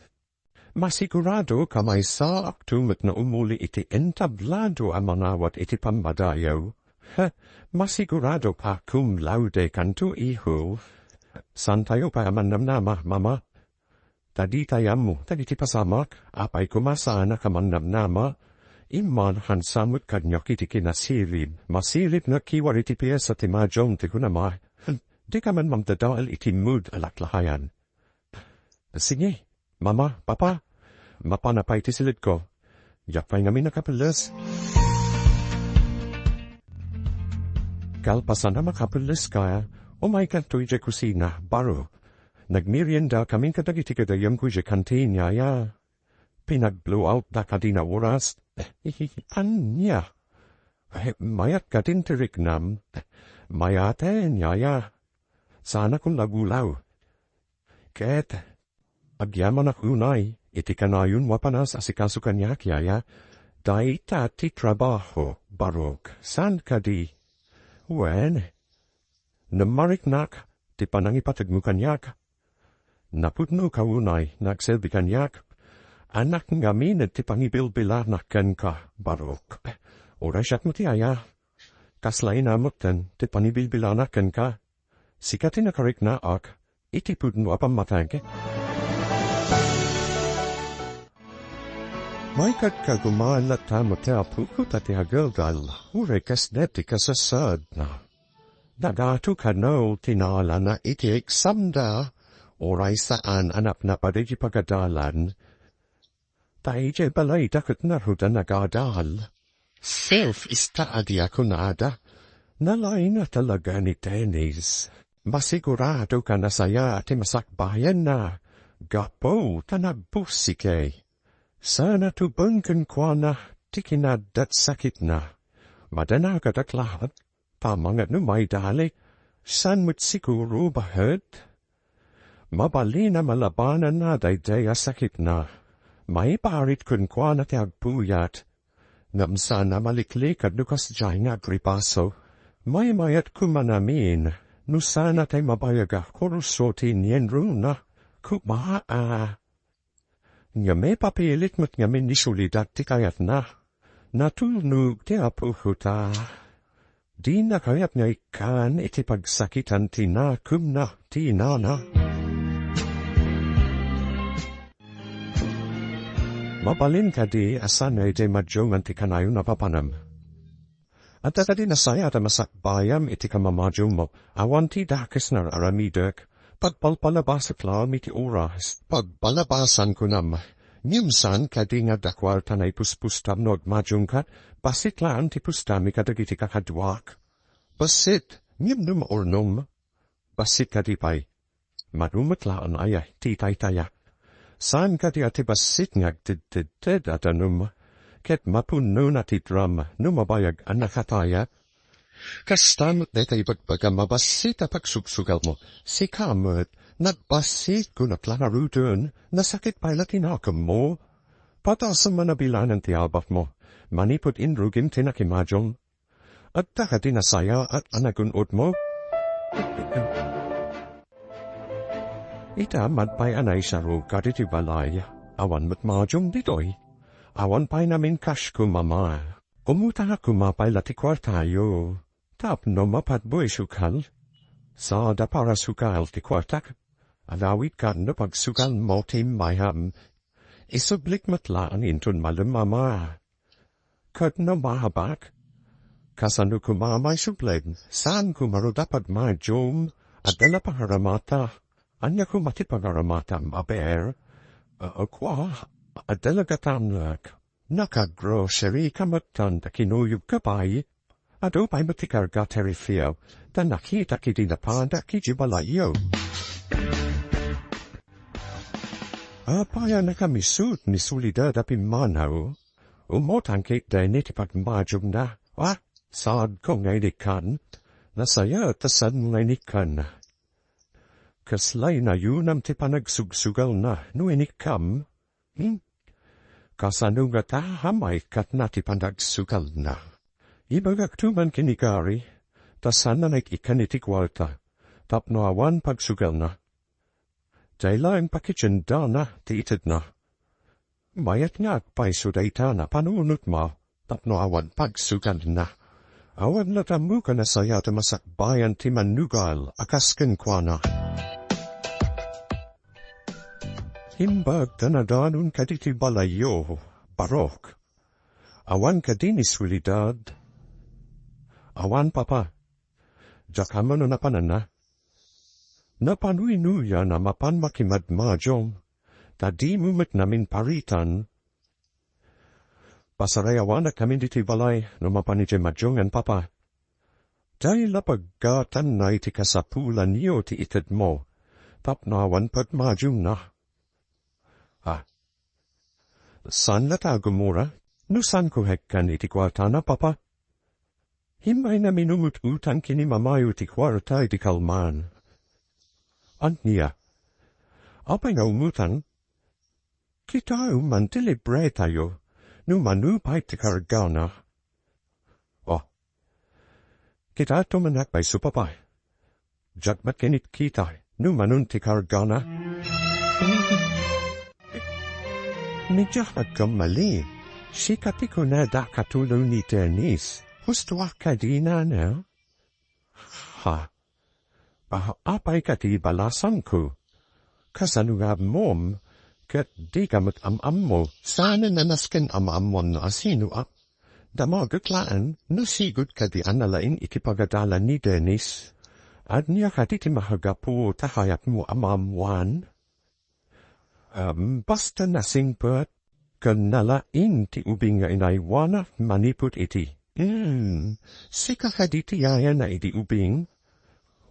Masigurado ka maysaakto met nga umuli iti entablado a manawat iti pammadayo. Heh, masigurado ka cum laude kanto, iho. Saantayo pay a mannamnama, Mama. Ta ditay ammo dagiti pasamak, apay koma saanak a mannamnama? Immanakansa met kaniak iti kinasirib. Masirib nga kiwar iti piesa ti mahjong ti kunam a, dika man mamdadael iti mood a laklahayan. Sige, Mama, Papa, mapana pay ti silidko. Diak pay ngamin nakapelles. Kalpasan a makapelleska, umaykanto idiay kusina, Barok. Nagmeriendakamin kadagiti gagayyemko idiay kantin, yaya. Pinag-blowoutda kadi nga oras. Ania? Mayat kadin ti riknam? Mayaten, yaya. Saanakon lagulaw. Ket agyamanak unay iti kanayon a panasikaso kaniak, yaya. Dayta ti trabaho, Barok. Saan kadi? Wen, nammariknak ti panangipategmo kaniak. Napudnoka unay nga agserbi kaniak. Annak ngamin ti pangibilbilanak kenka, Barok. Uray siak met, yaya. Kasla inamekten ti pangibilbilanak kenka. Sika ti nakariknaak iti pudno a pammateg. Maikadkaduman latta met ti apok ta ti agalgal, uray kasdi ti kasasaadna. Nagato kano ti naalana iti eksamda, uray saan a napnapad iti pagadalan. Ta idiay balayda ket ngarud a nagadal. Self-study a kunada. Nalaingna talaga ni Dennis. Masigurado ka nga sayaat ti masakbayanna. Gapu ta nagbusikay. Sana tubeng kenkuana ti kinaddat sakitna. Madanaga dak lahat. Amangan no maidalik, saan met siguro bahet? Mabalin a malabananna daydiay a sakitna. Maiparit kenkuana ti agpuyat. Ngem saan a maliklikad no kasdiay nga agripaso. Maymayat koma ngamin no saan a tay mabayag a kurso ti inyenrona. Koma a. Ngem mapapilit met ngamin ni solidat ti kayatna. Natulnog ti apok ta dina kayat nga ikkan iti pagsakitan ti nakemna ti inana. Mabalin kadi a saan nga idiay madiongan ti kanayon a papanem? Adda kadi nasayaat a masakbayam iti kamamadiommo? Awan ti dakes nga ar-aramidek. Pagpalpalabasek laeng iti oras. Pagpalabasan kunam. Ngem saan kadi nga adda kuarta nga ipuspustam no agmadiongka? Bassit laeng ti pustam kadagiti kakaduak. Bassit, ngem no maurnong, bassit kadi pay. Mano met laeng aya ti taytaya. Saan kadi a ti bassit nga agtedtedted a danum, ket mapunnona ti drum no mabayag a nakataya? Kasta met dayta ibagbagam a bassit a pagsugsugalmo. Sika met, nagbassit kunat la ngaruden, nasakit pay la ti nakemmo. Patasem a nabilangan ti abakmo, manipud inrugim ti nakimadiom. Adda kadi nasayaat a nagun-odmo? Ita, mad pay a naisarok kaditi balay, awan met madiom ditoy. Awan pay ngamin cash ko, Mama. Umutang a koma pay la ti kuartayo. Tapno mapadmo isukal. Saanda para sukal ti kuartak. Alawid ka no pagsukalmo ti mayam. Isublik met laeng inton malem, Mama. Ket no maabak? Kasano koma maisublen? Saan koma rod a pagmadiom? Adda la pangaramata. Ania koma ti pangaramatam, aber? A, a, kua, adda la gatamlek. Naka-grocery ka met ta kinuyogka pay. Adu pay met ti karga ti refill, ta nakitak idi napandak idiay balayyo. Apay a nakamisut ni Soledad a pimmanaw? Umutang ketdi iti pagmadiomna. Ah, saanko nga inikkan. Nasayaat ta saanmo nga inikkan. Kasla inayonam ti panagsugsugalna no inikkam? Hmm? Kasano ngata a maikatna ti panagsugalna? Ibagakto man ken ni Gary, ta saanna nga ik-ikkan iti kuarta, tapno awan pagsugalna. Diay laeng pakitiendana ti itedna. Mayat nga agpayso dayta napanunotmo tapno awan pagsukanna. Awan latta ammo a nasayaat a masakbayan ti mannugal a kas kenkuana. Imbag ta nadanon kadi ti balayyo, barok. Awan kadi ni suelidad. Awan, Papa. Diak ammo no napananna. Napanuynuyana a mapan makimadmadiom, ta dimo met naminparitan. Pasarayawanak amin ditoy balay no mapan idiay madiongen, Papa. Dayta la paggatanna iti kasapulanyo ti itedmo, tapno awan pagmadiomna. Ah, saan latta a gumura no saanko hekkan iti kuartana, Papa? Immayna minumut-utang ken ni mamayo ti kuarta iti kalman. Ania? Apay nga umutang? Kitaem man ti libretayo no mano pay ti kargana. Oh, kitato man payso, Papa. Diak met kinitkita no manon ti kargana. Media agkamali. Sika ti kunada a katulong ni Dennis. Husto a kadina, no? Ha? Ah, apay kadi balasangko? Kasano nga ammom? Ket dika met am-ammo. Saan a nasken am-ammon no asino a. Damagek laeng no sigud kadi a nalaing iti pagadalan ni Dennis. Ania kadi ti makagapu ta kayatmo a maammoan? Em, basta nasingpet ken nalaing ti ubing nga inaywana manipud iti. Hmm, sika kadi ti yayana iti ubing?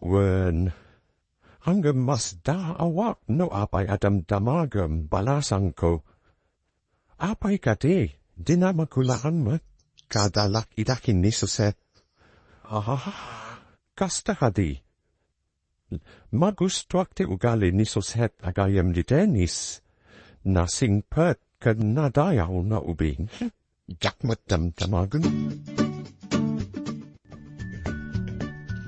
Wen, ngem masdaawak no apay a damdamagem, balasangko. Apay kadi, dinamagko laeng met, kadalak ida ken ni Sosep. Ah, kasta kadi. Magustoak ti ugali ni Sosep a gayyem ni Dennis. Nasingpet ken nadayaw nga ubing. Diak met damdamagen.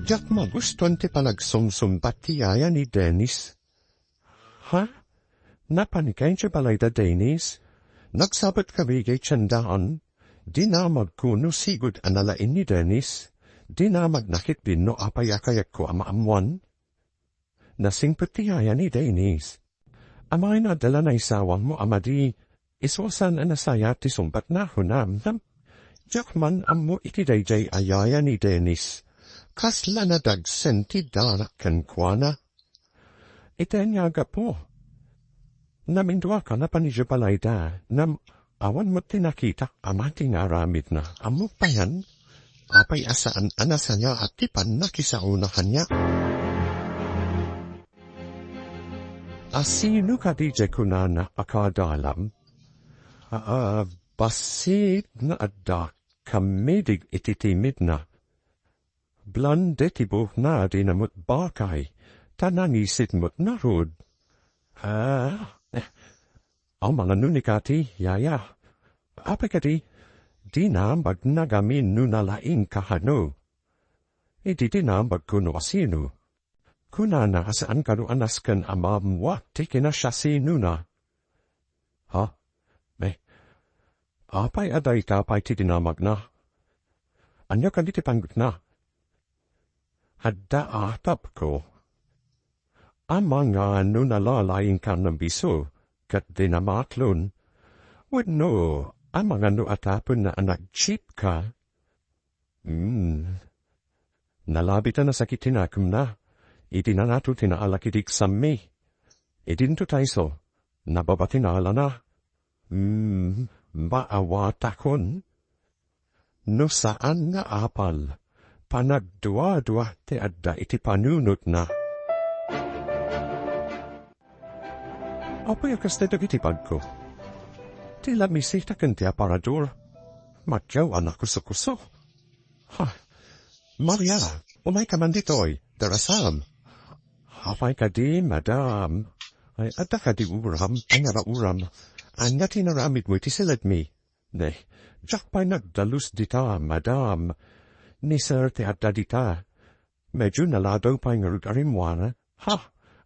Diak magustuan ti panagsumsumbat ti yaya ni Dennis. Ha? Napan idiay balayda, Dennis? Nagsabet kami idiay tiendaan. Dinamagko no sigud a nalaing ni Dennis. Dinamagna ketdi no apay a kayatko a maammoan. Nasingpet ti yaya ni Dennis. Amay nga adda la naisawangmo a madi, isu a saan a nasayaat ti sungbatna, kunam. Diak man ammo iti daydiay a yaya ni Dennis. Kasla nadagsen ti danak kenkuana. Iti ania a gapu? Naminduak a napan idiay balayda, ngem awan met ti nakitak a madi nga aramidna. Ammok payen, apay a saan a nasayaat ti pannakisaona kaniak. Asino kadi diay kunana a kaadalam? Ah, bassit nga adda kammidig iti timidna. Blonde ti buokna, dina met bakay, ta nangisit met ngarud. Ah, eh, amangan no ni Kati, yaya. Apay kadi, dinamagna gamin no nalaing ka kano. Idi dinamagko no asino. Kunana a saan kano a nasken a maammoak ti kinasiasinona. Ha? Eh, apay a dayta pay ti dinamagna? Ania kadi ti panggepna? Adda atapko. Amangan no nalalaing ka a bisu, ket dinamagko. Wenno, amangan no atapenna a nagcheat ka. Hmm. Nalabi ta nasakit ti nakemna. Idi nanato ti naalak idi eksammi. Idinto ta isu, nababa ti naalana. Hmm, maawatakon. No saan nga apal, panagduadua ti adda iti panunotna. Apay a kasta dagiti bagko? Ti lamisita ken ti aparador. Madiaw a nakusokuso. Ha, Maria, umayka man ditoy, darasam. Apay kadi, madam? Ay, adda kadi uram? Ay, nga ba uram? Ania ti inaramidmo iti siledmi? Ne, diak pay nagdalus dita, madam. Ni sir ti adda dita. Medyo naladaw pay ngarud a rimmuar. Ha?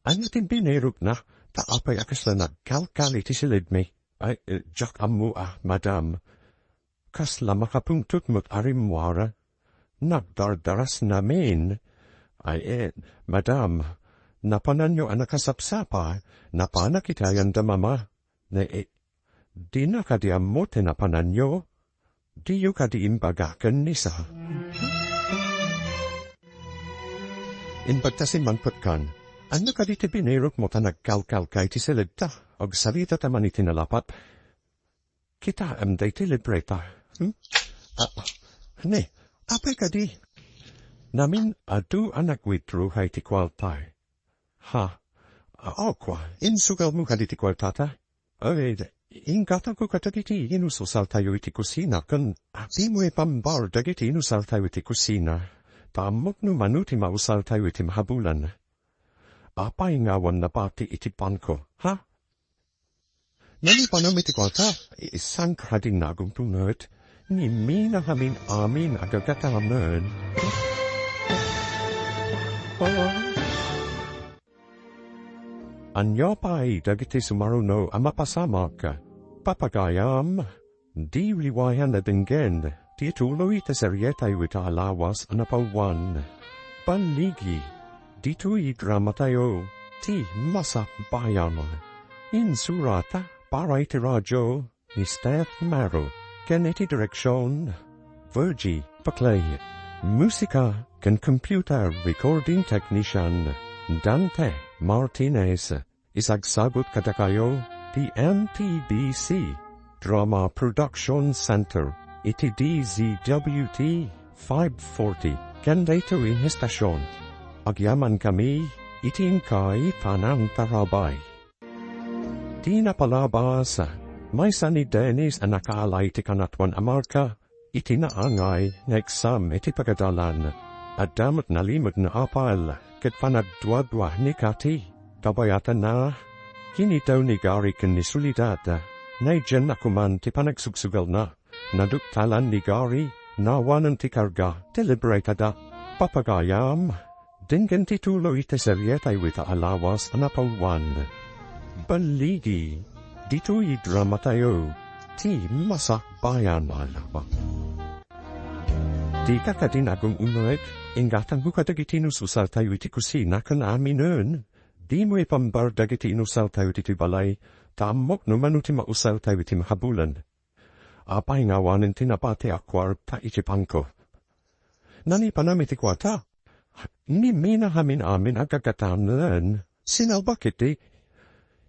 Ania ti binirokna? Ta apay a kasla nagkalkal iti siledmi? Ay, eh, diak ammo a, madam. Kasla makapungtot met a rimmuar. Nagdardarasnamin. Ay, eh, madam, napananyo a nakasapsapa, napanak iti ayanda mama. Ne, eh, dina kadi ammo ti napananyo? Diyo kadi imbaga ken ni Sa? Imbagta, simmangpetkan. Ania kadi ti binirokmo ta nagkalkalka iti siledta? Agsarita ta man iti nalapat. Kitaem daytoy libreta. Hmm? Ah, ne, apay kadi? Namin adu a nag-withdraw iti kuarta. Ha? Ah, oh, kua, insugalmo kadi ti kuartata? Ay, inggatangko kadagiti inususaltayo iti kusina, ken dimo ipambar dagiti inusaltayo iti kusina. Ta ammok no mano ti mausaltayo iti mahabulan. Apay nga awan nabati iti panko, ha? Nalipanem iti kuarta, isanka din nagumtunget, ni mina ngamin amin a gagatamen. Ania pay dagiti sumaruno a mapasamak? Papagayam, di liwayan a denggen ti tuloy ti serietayo ita a lawas a napawan. Balligi, ditoy dramatayo, ti Masakbayan. Insurata para iti radio, ni Steph Maro, ken iti direksion, Virgie Paclay. Musika ken computer recording technician, Dante Martinez. Isagsagut kadakayo ti M T B C Drama Production Center iti D Z W T five forty ken daytoy nga estasion. Agyamankami iti inkay panangtarabay. Ti napalabas, maysa ni Dennis a nakaala iti kanatuan a marka iti naangay nga eksam iti pagadalan. Adda met nalimed nga apal ket panagduadua ni Cathy, kabayatanna. Kinitaw ni Gary ken ni Soledad, naidianna koman ti panagsugsugalna. Naduktalan ni Gary, nawanen ti karga, ti libreta da. Papagayam, denggen ti tuloy iti serietayo ita a lawas a napawan. Balligi, ditoy dramatayo, ti Masakbayan. Dika kadi nagum-uneg, inggatangko kadagiti inususaltayo iti kusina ken aminen. Dimo ipambar dagiti inusaltayo iti balay, ta ammok no mano ti mausaltayo iti mahabulan. Apay nga awanen ti nabati a kuarta iti panko? Nalipanem iti kuarta. Ni mina ngamin amin a gagatamen. Sinalbak iti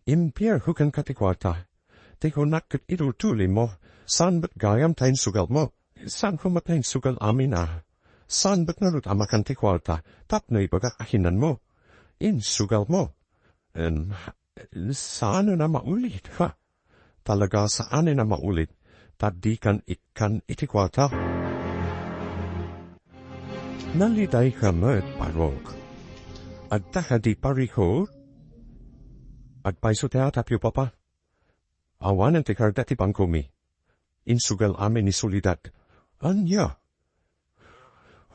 impierko kenka ti kuarta. Ti kunak ket itultulimo, saan met gayam ta insugalmo. Saanko met a insugal amin a. Saan met ngarud a makan ti kuarta tapno ibagak a kinanmo. Insugalmo. Em, saanen a maulit, ha? Talaga saanen a maulit, ta dikan ikkan iti kuarta. Nalidayka met, Parok. Adda kadi parikor? Agpayso ti atapyo, Papa. Awanen ti karga ti bangkomi. Insugal amin ni Soledad. Ania?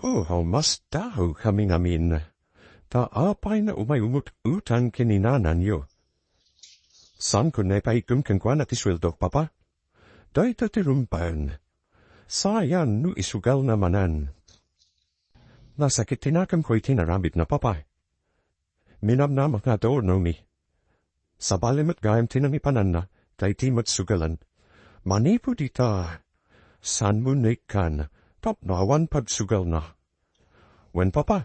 Oh, masdaawkami ngamin. Ta apay nga umay umut-utang ken ni nananyo? Saanko nga ipaiggem kenkuana ti sueldok, Papa? Dayta ti rumpen. Saan no isugalna manen. Nasakit ti nakemko iti inaramidna, Papa. Minamnama nga adornomi. Sabali met gayam ti nangipananna, ta iti met sugalan. Manipud ita, saanmo nga ikkan tapno awan pagsugalna. Wen, Papa,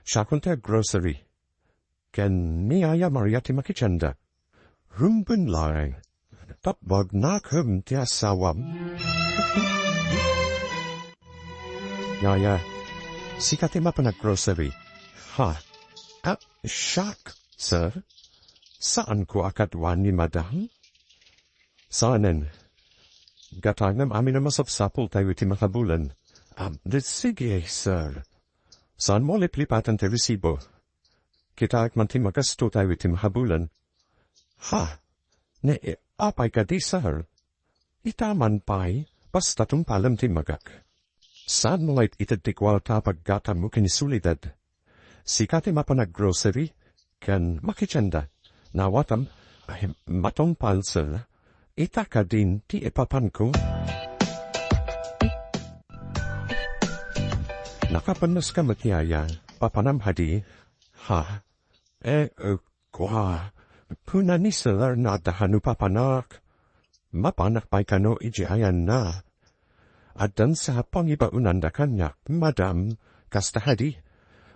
siakon ti aggrocery. Ken ni Yaya Maria ti makidianda. Rumben laeng. Tapno agnakem ti asawam. Yaya, sika ti mapan aggrocery. Ha? Ah, siak, sir? Saanko a kadua ni Madam? Saanen. Gatangem amin a masapsapultayo iti mahabulan. Ah, di, sige, sir. Saanmo liplipatan ti resibo? Kitaek man ti magastotayo iti mahabulan. Ha? Ne, apay kadi, sir? Ita man pay, basta tungpalem ti imbagak. Saanmo nga it-ited ti kuarta a paggatammo ken ni Soledad? Sika ti mapan aggrocery ken makidianda. Nawatam, ay, matungpal, sir. Ita kadin ti ipapanko. Nakapenneska met yaya, papanam kadi? Ha? Eh, eh, kua. Kuna ni Sir no adda kano papanak. Mapanak pay kano iti ayanna. Addan sa pangibaonanda kaniak, madam. Kasta kadi?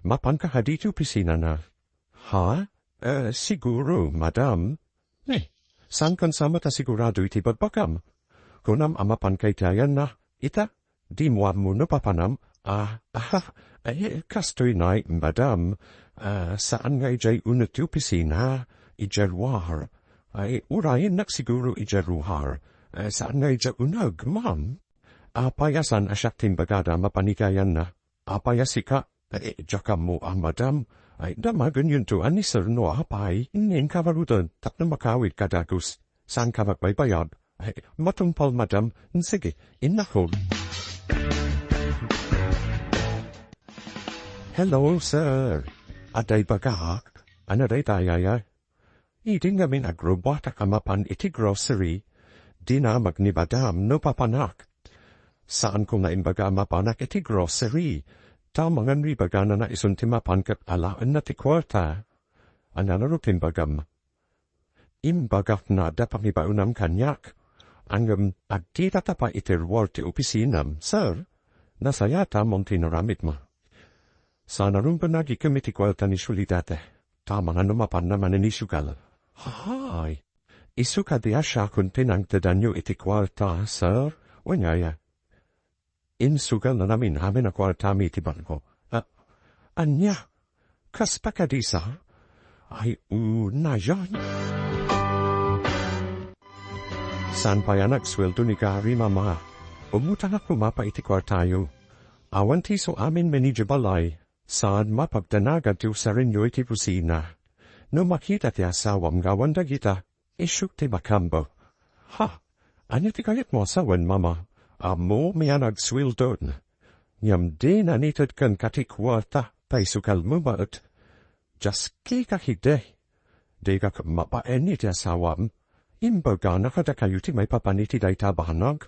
Mapanka kadi iti opisinana? Ha? Eh, siguro, madam. Eh, saan kan sama ta sigurado iti bagbagam? Kunam a mapanka iti ayanna, ita? Dimo ammo no papanam? Ah, aha, eh, kastoy nay, madam. Ah, saan nga idiay uneg ti opisina, idiay luar. Ay, urayennak siguro idiay luar. Eh, saan nga idiay uneg, ma'am? Apay a saan a siak ti imbagada mapan iti ayanna? Apay a sika? Eh, diak ammo a, madam. Ay, damagenyon to a ni Sir no apay, inka baroden, tapno makawid ka dagus. Saan ka magbaybayad? Ay, matungpal, madam. Sige, innakon. Hello, sir. Adda ibagak? Ania dayta, yaya? Idi ngamin agrubbuatak a mapan iti grocery, dinamag ni madam no papanak. Saanko nga imbaga a mapanak iti grocery, ta mangan ribaganana isun ti mapan ket alaenna ti kuarta. Ania ngarud ti imbagam? Imbagak nga adda pangibaonam kaniak. Ngem adda ta pay iti ruar ti opisinam, sir. Nasayaat amon ti inaramidmo. Saan a rumbeng agikem iti kuarta ni Soledad. Ta mangan no mapanna manen isugal. Hay! Isu kadi a siakon ti nangtedanyo iti kuarta, sir? Wen yaya? Insugalnanam inamin a kuartami iti bangko. A-, ania? Kasta kadi sa? Ay, unayon. Saan pay a nagsueldo ni Gary, mama? Umutangak koma pay iti kuartayo. Awan ti isu amin men idiay balay. Saan mapagdanagan ti usarenyo iti kusina. No makita ti asawam nga awan dagita, isuk ti makambak. Ha? Ania ti kayatmo a sawen, mama? Ammom a nagsueldon. Ngem dina ited kenka ti kuarta, ta isugalmo met. Diaskika ketdi. Dika mabain iti asawam. Imbagana kadakayo ti maipapan iti dayta a banag.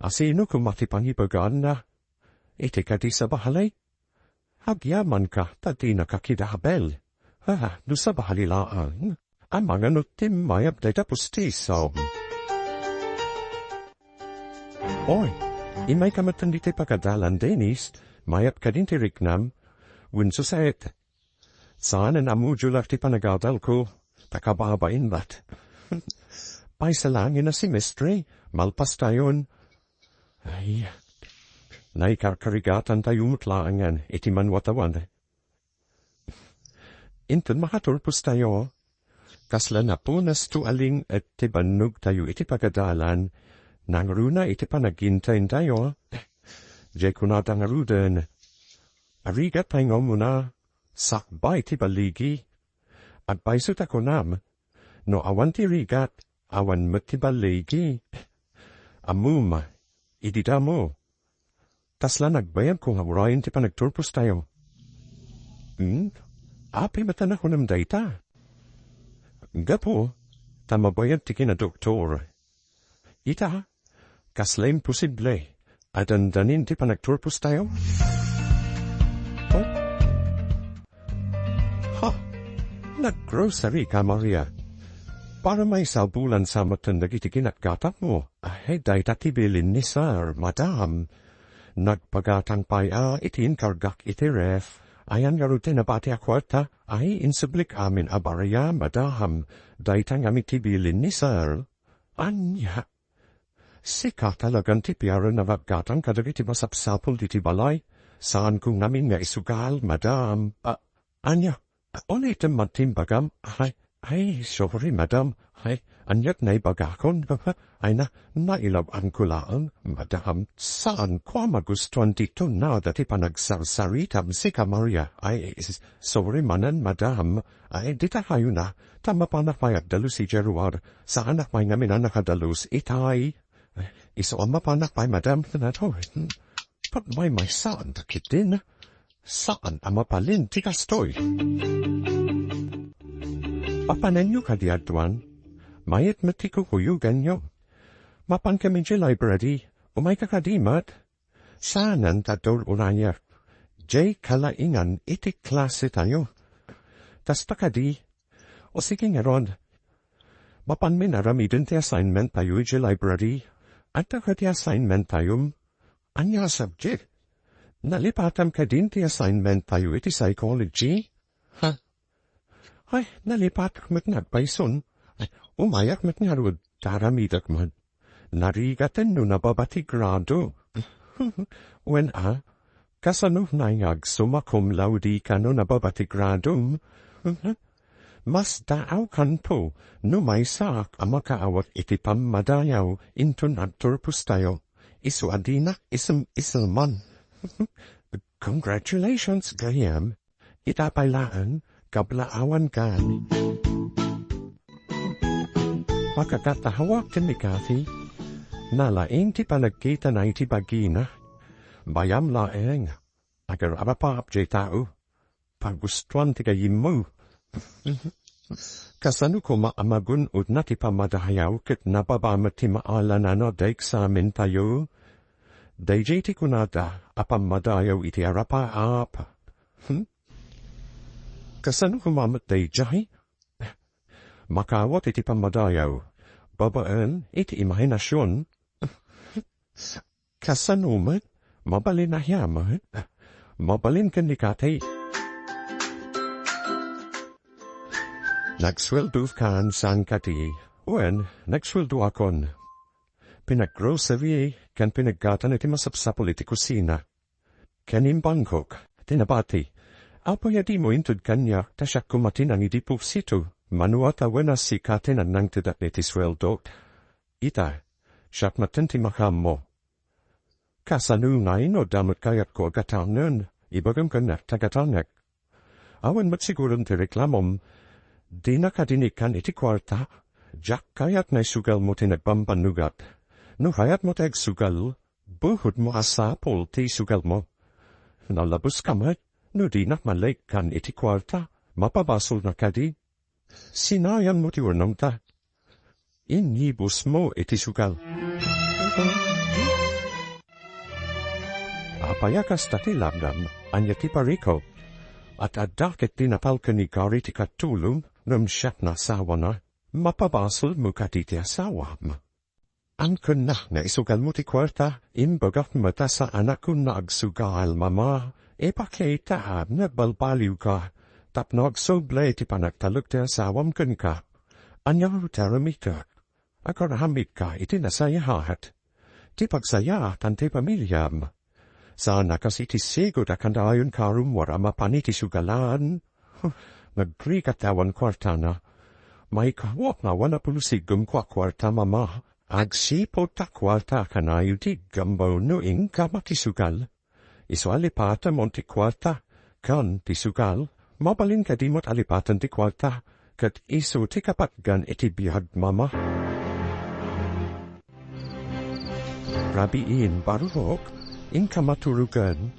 A sino koma ti pangibagana? Iti kadi sabali? Agyamanka ta dinaka kidabel. Ah, no sabali laeng. Amangan no timmayab dayta pustisom. Oy, immayka metten ditoy pagadalan, Dennis. Mayab kadin ti riknam. Wen Suset. Saan a namudiolak ti panagadalko. Ta kababain met. Paysa laengen a semestre, malpastayon. Ay, naikarkarigatantayo met laengen iti manuatawan. Inton makaturpostayo, kasla napunasto a ling-et ti bannogtayo iti pagadalan, nangruna iti panagintaytayo. Diay kunada ngaruden, "Arigat pay nga umuna, sakbay ti balligi." Agpayso ta kunam, no awan ti rigat, awan met ti balligi. Ammom, idi damo, kasla nagbayagko nga urayen ti panagturpostayo. Hmm? Apay met a nakunam dayta? Gapu ta mabayag ti kinadoktor. Ita, kasla imposible a dandanin ti panagturpostayo? Oh? Ha? Naggrocery ka, Maria? Para maisabulan sa metten dagiti kinatgatangmo. Ay, dayta ti bilin ni Sir, Madam. Nagpagatang pay a iti inkargak iti ref. Ayan ngarud ti nabati a kuarta? Ay, insublik amin a baraya, Madam. Dayta ngamin ti bilin ni Sir. Ania? Sika talagan ti piaren a naggatang kadagiti masapsapul ditoy balay. Saanko ngamin nga isugal, Madam. A-, ania? Ulitem man ti imbagam. Ay, ay, sorry, Madam. Ay, aniat naibagakon? Ay na, nailab-anko laeng, Madam. Saanko a magustuan ti tunada ti panagsarsaritam, sika, Maria. Ay, s-, sorry manen, Madam. Ay, dita kayona. Ta mapanak pay agdalus idiay ruar. Saanak pay ngamin a nakadalus itay. Isu a mapanak pay, Madam, natoy. Pagmaymaysaandak ketdin. Saan a mabalin ti kastoy. Papanenyo kadi aduan? Mayat met ti kukuyoganyo. Mapanka idiay library, umayka kadi met? Saanen ta adda ur-urayek. Diay kalaingan iti klasetayo. Kasta kadi? O sige ngarud. Mapanmin aramiden ti assignment tayo idiay library. Adda kadi assignment tayom? Ania a subject? Nalipatam kadin ti assignment tayo iti psychology? Ha? Ay, nalipatak met nga agpayson. Ay, umayak met ngarud, ta aramidek met. Narigaten no nababa ti grado. Wen a, kasano nga agsumakom laudi kano nababa ti gradom? Mas daaw kanto no maysaak a makaawat iti pammadayaw inton agturpostayo. Isu a dinak isem-iseman. Congratulations, gayyem. Ita pay laeng, kablaawanka. Makakatahawak ken ni Kathy. Nalaing ti panagkitana iti bagina. Bayam laeng. Agar-arapap jay tao. Pagustuan ti gayyemmo. Kasano koma a magun-odna ti pammadayaw ket nababa met ti maalanana da eksamen tayo? Dayjay ti kunada a pammadayaw iti arapaap. Hmm? Kasano koma met dayjay? Makaawat iti pammadayaw, babaen iti imahinasion. Kasano met? Mabalin aya met? Mabalin ken ni Kathy. Nagsueldo kan saan kadi? Wen, nagsueldoakon. Pinaggrocery ken pinaggatan iti masapsapul iti kusina. Ken imbangkok, ti nabati. Apay a dimo inted kaniak ta siak koma ti nangideposito? Mano a tawen a sika ti nagngted iti sueldok. Ita, siak metten ti makaammo. Kasano ngay no adda met kayatko a gatangen? Ibagam kaniak ta gatanek. Awan met siguron ti reklamom. Dina kadi ni kan iti kuarta? Diak kayat nga isugalmo ti nagbambannugat. No kayatmo ti agsugal, buhodmo a sapul ti isugalmo. Nalabuska met, no dinak malekkan iti kuarta, mapabasolna kadi? Sinayanmo ti urnongta. Inibusmo iti sugal. Apay a kasta ti labnam, ania ti parikop? At adda ket ti napalken ni Gary ti katulong, ngem siak nasawana. Mapabasolmo kadi ti asawam? Angkennak nga isugalmo ti kuarta, imbagak met a saanakon nga agsugal, Mama. Ipakita a nagbalbaliwka tapno agsubli ti panagtalek ti asawam kenka. Ania ti aramidek? Agaramidka iti nasayaat. Ti pagsayaatan ti pamiliam. Saan a kas iti sigud a kanayon karumor a mapan iti sugalan. Huh, nagrigat awan kuartana. Maikawak nga awan a pulsigen kua kuarta, Mama. Agsipud ta kuarta kanayon ti iggammo no inka makisugal. Isu a lipatem ti kuarta, ken ti sugal, mabalin kadi met a lipaten ti kuarta, ket isu ti kapatgan iti biag, Mama. Rabiin, barurok, inka maturogen.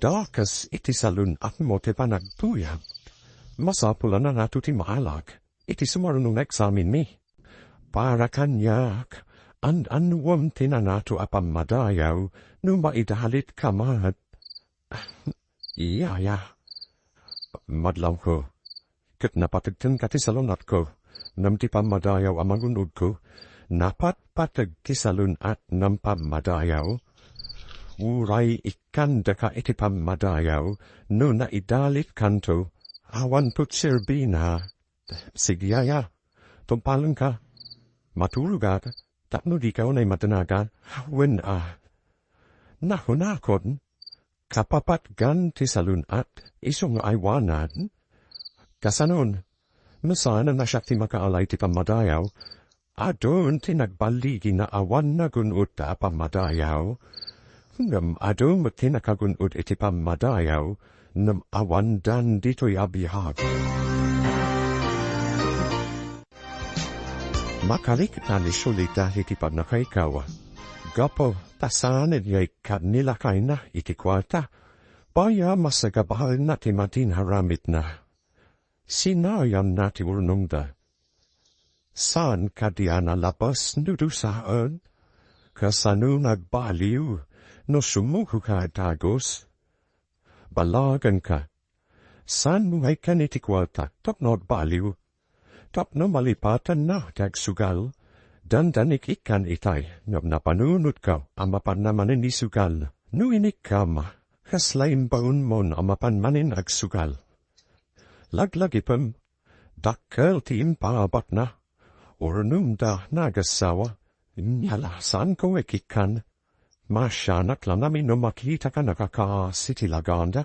Dakes iti salun-atmo ti panagtuyam. Masapul a nanato ti maalag iti sumaruno nga eksamenmi. Para kaniak, an-annuem ti nanato a pammadayaw no maidalitka met. Iya, iya. Madlawko. Ket napateg kenka ti salun-atko, ngem ti pammadayaw a mangun-odko, napatpateg ti salun-at ngem pammadayaw. Uray ikkandaka iti pammadayaw, no naidalitkanto, awan put serbina. Sige, yaya, tumpalenka. Maturogak, tapno dika unay madanagan. Wen a. Nakunakon, kapapatgan ti salun-at, isu nga aywanan. Kasanon, no saan a siak ti makaalay ti pammadayaw, adun ti nagballigina awan nagun-odda a pammadayaw. Ngem adu met ti nakagun-od iti pammadayaw, ngem awandan ditoy a biag. Makarikna ni Shulita iti pannakaikaw. Gapu ta saan nga ikkan ni lakayna iti kuarta, pay a masagabaenna ti madin a aramidna. Sinayanna ti urnongda. Saan kadi a nalabes no dusaen? Kasano nga agbaliw no sumugoka a dagus? Ballagenka. Saan mo nga ikkan iti kuarta tapno agbaliw? Tapno malipatanna ti agsugal, dandanik ikkan itay ngem napanunotka a mapanna manen isugal. No inikkam, kasla imbaonmon a mapan manen agsugal? Laglagipem, dakkel ti impaabatna. Urnongda nga agassawa. Ania la, saanko nga ikkan. Maasianak la ngamin no makitak a nakakaasi ti laganda.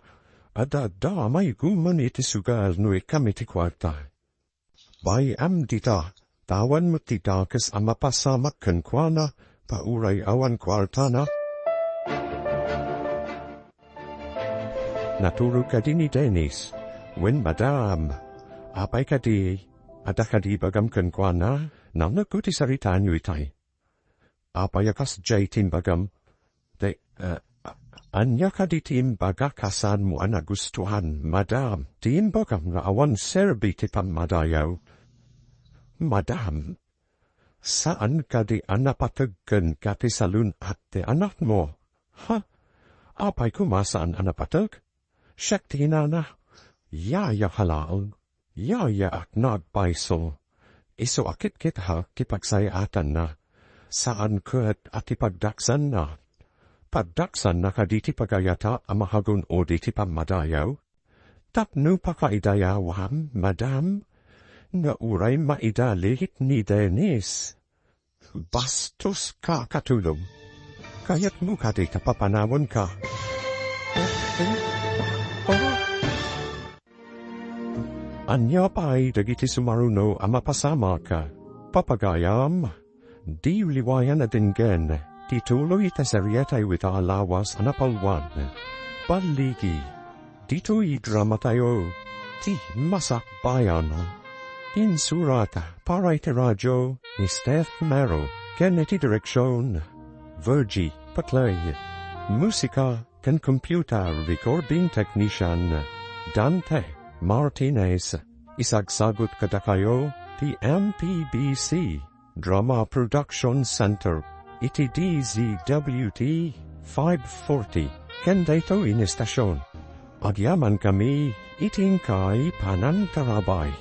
Adda, adda, mayguman iti sugal no ikkam iti kuarta. Bay-am dita, ta awan met ti dakes a mapasamak kenkuana, ta uray awan kuartana. Naturog kadi ni Dennis? Wen, madam. Apay kadi? Adda kadi ibagam kenkuana? Nangngegko ti saritaanyo itay. Apay a kasdiay ti imbagam? Te, eh, ania kadi ti imbagak a saanmo a nagustuhan, madam? Ti imbagam nga awan serbi ti pammadayaw. Madam, saan kadi a napateg kenka ti salun-at ti anakmo? Ha? Apay koma saan a napateg? Siak ti inana. Yayaka laeng. Yayaak nga agpayso. Isu a kitkitaek ti pagsayaatanna. Saan ket a ti pagdaksanna. Pagdaksanna kadi ti pagayata a makagun-odi ti pammadayaw? Tapno pakaidayawam, madam, nga uray maidalit ni Dennis. Bastos ka, Katulong. Kayatmo kadi ta papanawenka? Ania pay dagiti sumaruno a mapasamak? Papagayam, diyo liwayan a denggen ti tuloy ti serietayo ita a lawas a napalwan. Balligi. Ditoy dramatayo, Ti Masakbayan. Insurat para iti radio ni Steph Mero, ken iti direksion, Virgie Paclay. Musika ken computer recording technician, Dante Martinez. Isagsagut kadakayo ti M P B C Drama Production Center iti D Z W T five forty, ken daytoy nga estasion. Agyamankami iti inkay panangtarabay.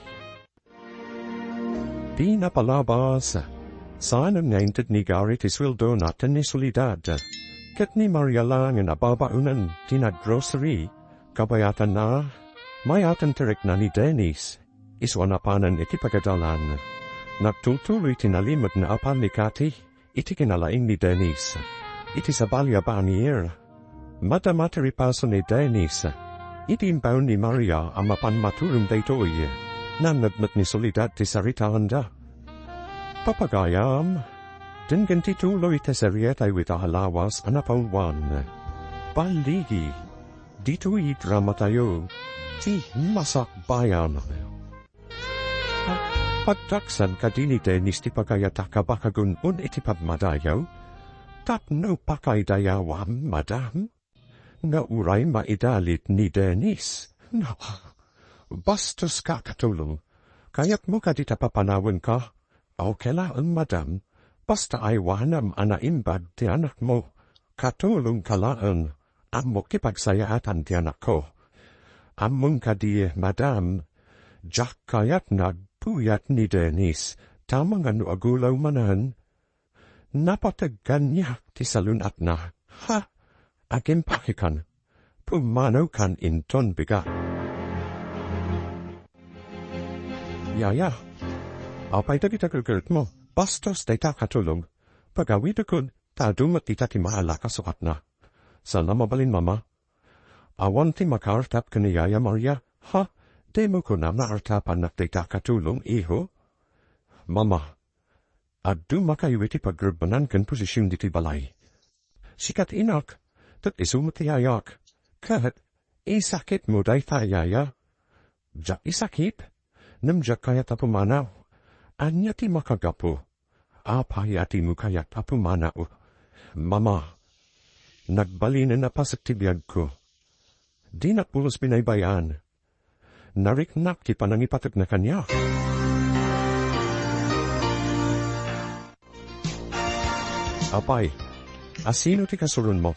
Ti napalabas, saan nga inted ni Gary ti sueldona ken ni Soledad, ket ni Maria laeng a babaonen ti naggrocery. Kabayatanna, mayat ti rikna ni Dennis. Isu a napanen iti pagadalan. Nagtultuloy ti nalimed nga apan ni Cathy iti kinalaing ni Dennis. Iti sabali a banir, madama ti ripaso ni Dennis. Iti imbaon ni Maria a mapan maturong daytoy, nangngeg met ni Soledad ti saritaanda. Papagayam, denggen ti tuloy ti serietayo ita a lawas a napalwan. Balligi. Ditoy dramatayo, Ti Masakbayan. Pagdaksan kadi ni Dennis ti pagayata a makagun-od iti pammadayaw? Tapno pakaidayawam, madam, nga uray maidalit ni Dennis? No, bastos ka, Katulong. Kayatmo kadi ta papanawenka? Okay laeng, madam. Basta aywanam a naimbag ti anakmo. Katulongka laeng. Ammok ti pagsayaatan ti anakko. Ammom kadi, madam, diak kayat nga agpuyat ni Dennis, ta amangan no agulaw manen. Napateg kaniak ti salun-atna. Ha? Agimpakikan. Pumanawkan inton bigat. Yaya, apay dagiti gergermo? Bastos dayta, Katulong. Pagawidekon, ta adu met ita ti maala a suatna. Saan a mabalin, Mama. Awan ti makaartap ken ni Yaya Maria. Ha? Dimo kunam nga artapannak dayta, Katulong, iho? Mama, adda makayo iti pagrebbenan ken posision ditoy balay. Sika ti inak, ket isu met ti yayak. Ket isakitmo dayta, Yaya? Diak isakit, ngem diak kayat a pumanaw. Ania ti makagapu? Apay a dimo kayat a pumanaw? Mama, nagbalinen a paset ti biagko. Dinak pulos binaybay-an. Nariknak ti panangipatekna kaniak. Apay, asino ti kasuronmo?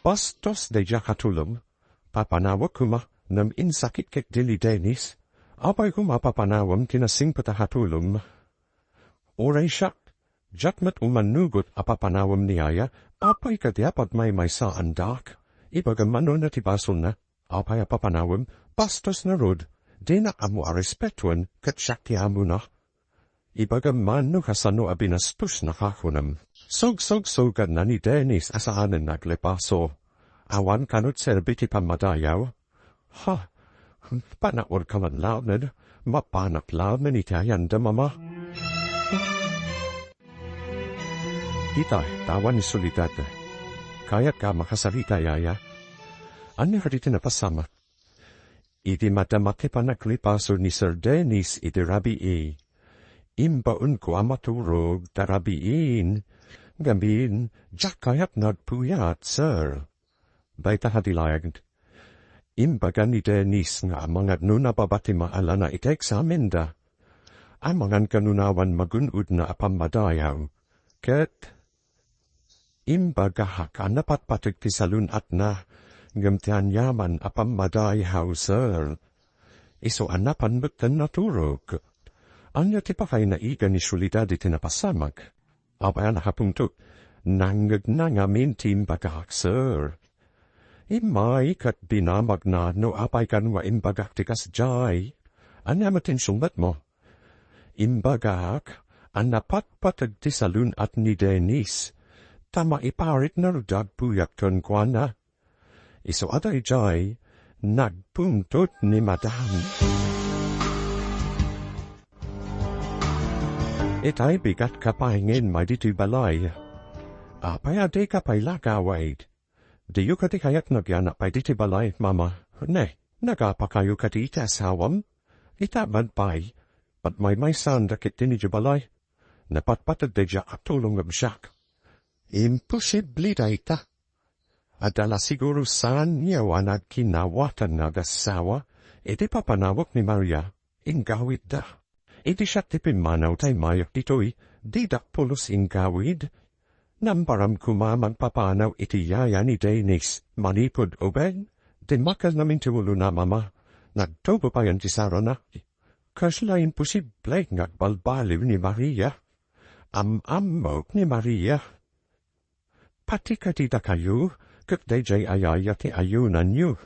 Bastos daydiay a katulom. Papanawek koma, ngem insakit ketdi ni Dennis. Apay koma papanawem ti nasingpet a katulom? Uray siak, diak met umanugot a papanawem ni Yaya, apay kadi a pagmaymaysaandak? Ibagam mano ti basona. Apay a papanawem, bastos ngarud, dinak ammo a respetuen, ket siak ti amona. Ibagam man no kasano a binastosna, kakunam. Sugsugsuganna ni Dennis a saanen nga aglepaso. Awan kano serbi ti pammadayaw. Ha, panaurkaman laengen, mapanak laengen iti ayanda, Mama. Kita, tawa ni Soledad. Kayatka a makasarita, Yaya? Ania kadi ti napasamak? Idi madama ti panaglepaso ni Sir Dennis iti rabii, imbaonko a maturog ta rabiin. Ngamin, diak kayat nga agpuyat, sir. Dayta kadi laeng. Imbaga ni Dennis nga amangan no nababatima a lana iti eksamenda. Amangan kano awan magun-odna a pammadayaw. Ket imbagak a napatpateg ti salun-atna, ngem ti aniaman a pammadayaw, sir. Isu a napan metten naturog. Ania ti pakay naiga ni Soledad iti napasamak? Apay a nakapungtot? Nangngegna ngamin ti imbagak, sir. Immay ket binamagna no apay kano nga imbagak ti kasdiay. Ania met ti insumetmo? Imbagak a napatpateg ti salun-at ni Dennis, ta maiparit ngarud a agpuyat kenkuana. Isu a daydiay, nagpungtot ni Madam. Itay bigat ka pay ngamin ditoy balay. Apay a dika pay la agawid? Diyo kadi kayat nga agyanak pay ditoy balay, Mama? Ne, nagapakayo kadi iti asawam? Ita met pay, pagmaymaysaandak ketdi idiay balay. Napatpateg daydiay a katulom ngem siak. Imposible dayta. Adda la siguro saanyo a nagkinaawatan nga agassawa, idi papanawek ni Maria, inggawidda. Idi siak ti pimmanaw ta immayak ditoy, didak pulos inggawid. Namparam koma a mangpapanaw iti yaya ni Dennis, manipud uben, dimmakkel ngamin ti ulona, Mama. Nagtubo payen ti sarana. Kasla imposible nga agbalbaliw ni Maria. Am-ammok ni Maria. Pati kadi dakayo, ket daydiay a yaya ti ayunanyo.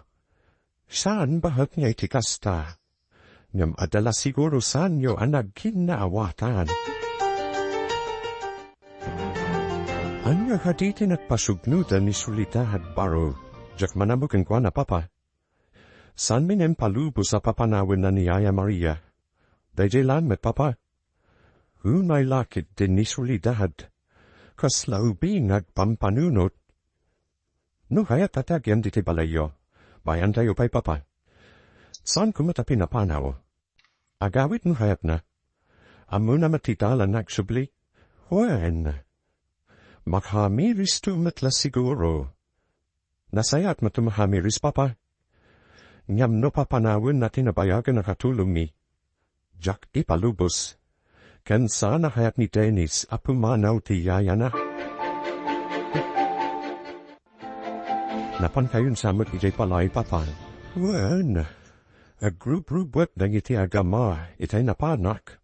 Saan bahet nga iti kasta. Ngem adda la siguro saanyo a nagkinnaawatan. Ania kadi ti nagpasugnodan ni Soledad baro? Diak man ammo kenkuana, Papa. Saanmi nga impalubos a papanawenna ni Yaya Maria. Daydiay laeng met, Papa. Unay la ketdi ni Soledad. Kasla ubing nga agpampanunot. No kayatta ti agyam ditoy balayyo, bayantayo pay, Papa. Saanko met a pinapanaw. Agawid no kayatna. Ammona met ti dalan nga agsubli. Wen, makamiris to met la siguro. Nasayaat met a makamiris, Papa. Ngem no papanawenna ti nabayagen a katulommi, diak ipalubos. Ken saan a kayat ni Dennis a pumanaw ti yayana. Napankayon sa met idiay balay, Papa. Wen, agrubrubbuet dagiti agama itay napanak.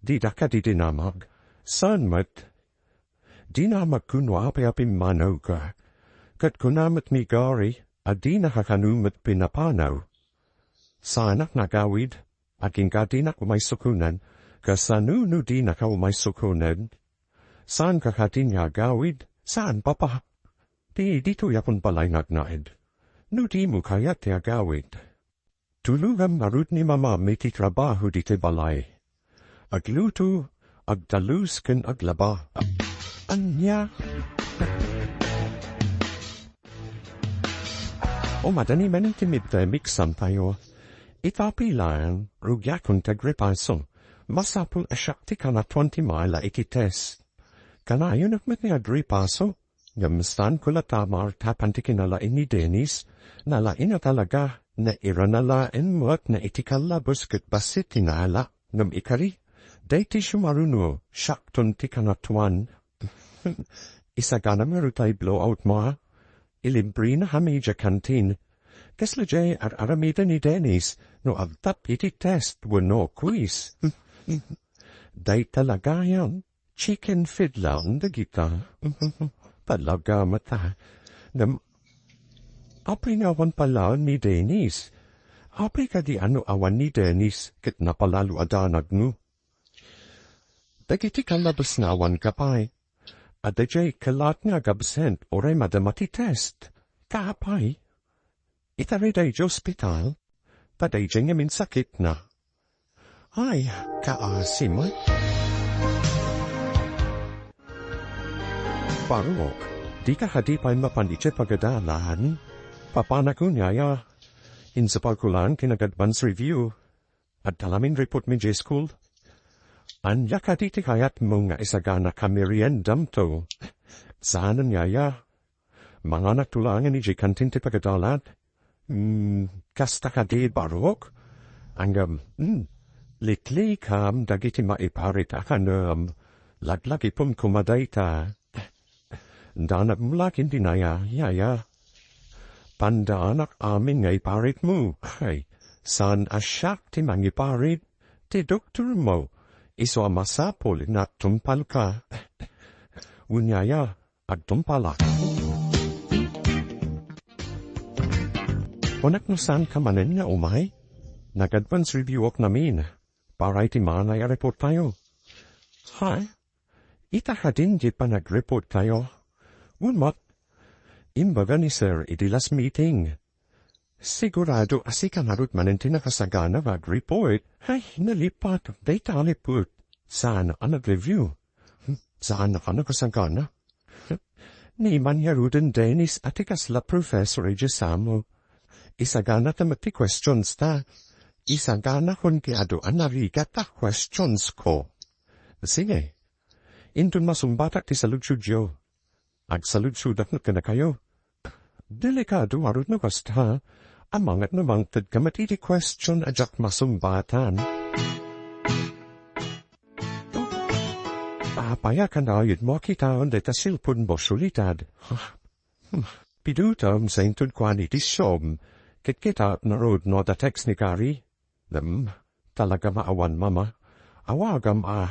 Dida kadi dinamag. Saan met? Dinamagko no apay a pimmanawka. Ket kuna met ni Gary a dinaka kano met pinapanaw. Saanak nga agawid, agingga dinak umayso kunen, kasano no dinaka umayso kunen? Saanka kadi nga agawid? Saan, Papa? Ti ditoy a pun balay nga agnaed. No dimo kayat ti agawid. Tulongam ngarud ni Mamam iti trabaho ditoy balay. Agluto, agtalus, ken aglaba. Ania? O, madani manen ti midterm exam tayo. Ita pay laeng, rugiakon ti agripaso. Masapul a siak ti kanatuan ti maala iti test. Kanayonak met nga agripaso. Ngem saanko la ta maartapan ti kinalaing ni Dennis, nalaingna talaga, nairana laeng met nga iti kallabos ket bassit ti naala. Ngem ikari, daytoy sumaruno, siakton ti kanatuan. Isagana ngarud tay blowout, ma. Ilibrena kami idiay kantin. Kasla diay ar-aramiden ni Dennis no agtap iti test wenno quiz. Dayta la gayam, chicken feed laeng dagita. Talaga met a. Ngem, apay nga awan palaen ni Dennis? Apay kadi a no awan ni Dennis ket napalalo a danagmo? Dagiti kallabes nga awan ka pay, adda diay kellat nga agabsent uray madama ti test. Kaapay, itarida idiay ospital, ta daydiay ngamin sakitna. Ay, kaasi met. Barok, dika kadi pay mapan idiay pagadalan? Papanak, yaya. Insapulko laeng ti nag-advance review. Adda lamin report mi idiay school. Ania kadi ti kayatmo nga isagana ka meriendamto? Saan, yaya. Manganakto laengen idiay kantin ti pagadalan. Hmm, kasta kadi, Barok? Ngem, hmm, liklikam dagiti maiparit a kanem. Laglagipem koma dayta. Danagmo la ket dinaya, yaya. Pandaanak amin nga iparitmo. Ay, saan a siak ti mangiparit? Ti doktormo. Isu a masapul nga agtumpalka. Wen, yaya, agtumpalak. Kunak no saanka manen nga umay? Nag-advance review-ak ngamin. Para iti maanay a report tayo. Ha? Ita kadin ti panag-report tayo? Wen met, imbaga ni Sir iti last meeting. Sigurado a sika ngarud manen ti nakasagana nga ag-report. Ay, nalipat. Dayta a report. Saan a nag-review? Hmm, saan a nakasagana? Ni man ngaruden Dennis a ti kasla professor idiay samo. Isagana ta met ti questions ta. Isagana kon ti adu a narigat a questions ko. Sige. Inton masumbatak ti saludsodyo, agsaludsodak met kadakayo. Delikado ngarud no kasta, amangan no mangted ka met iti question a diak masumbatan. Apay a kanayodmo a kitaen dayta cellphone-mo, Soledad? Pidutam sa inton kuan iti siom, ket kitaek ngarud no adda text ni Gary. Dem, talaga nga awan, Mama. Awagam a,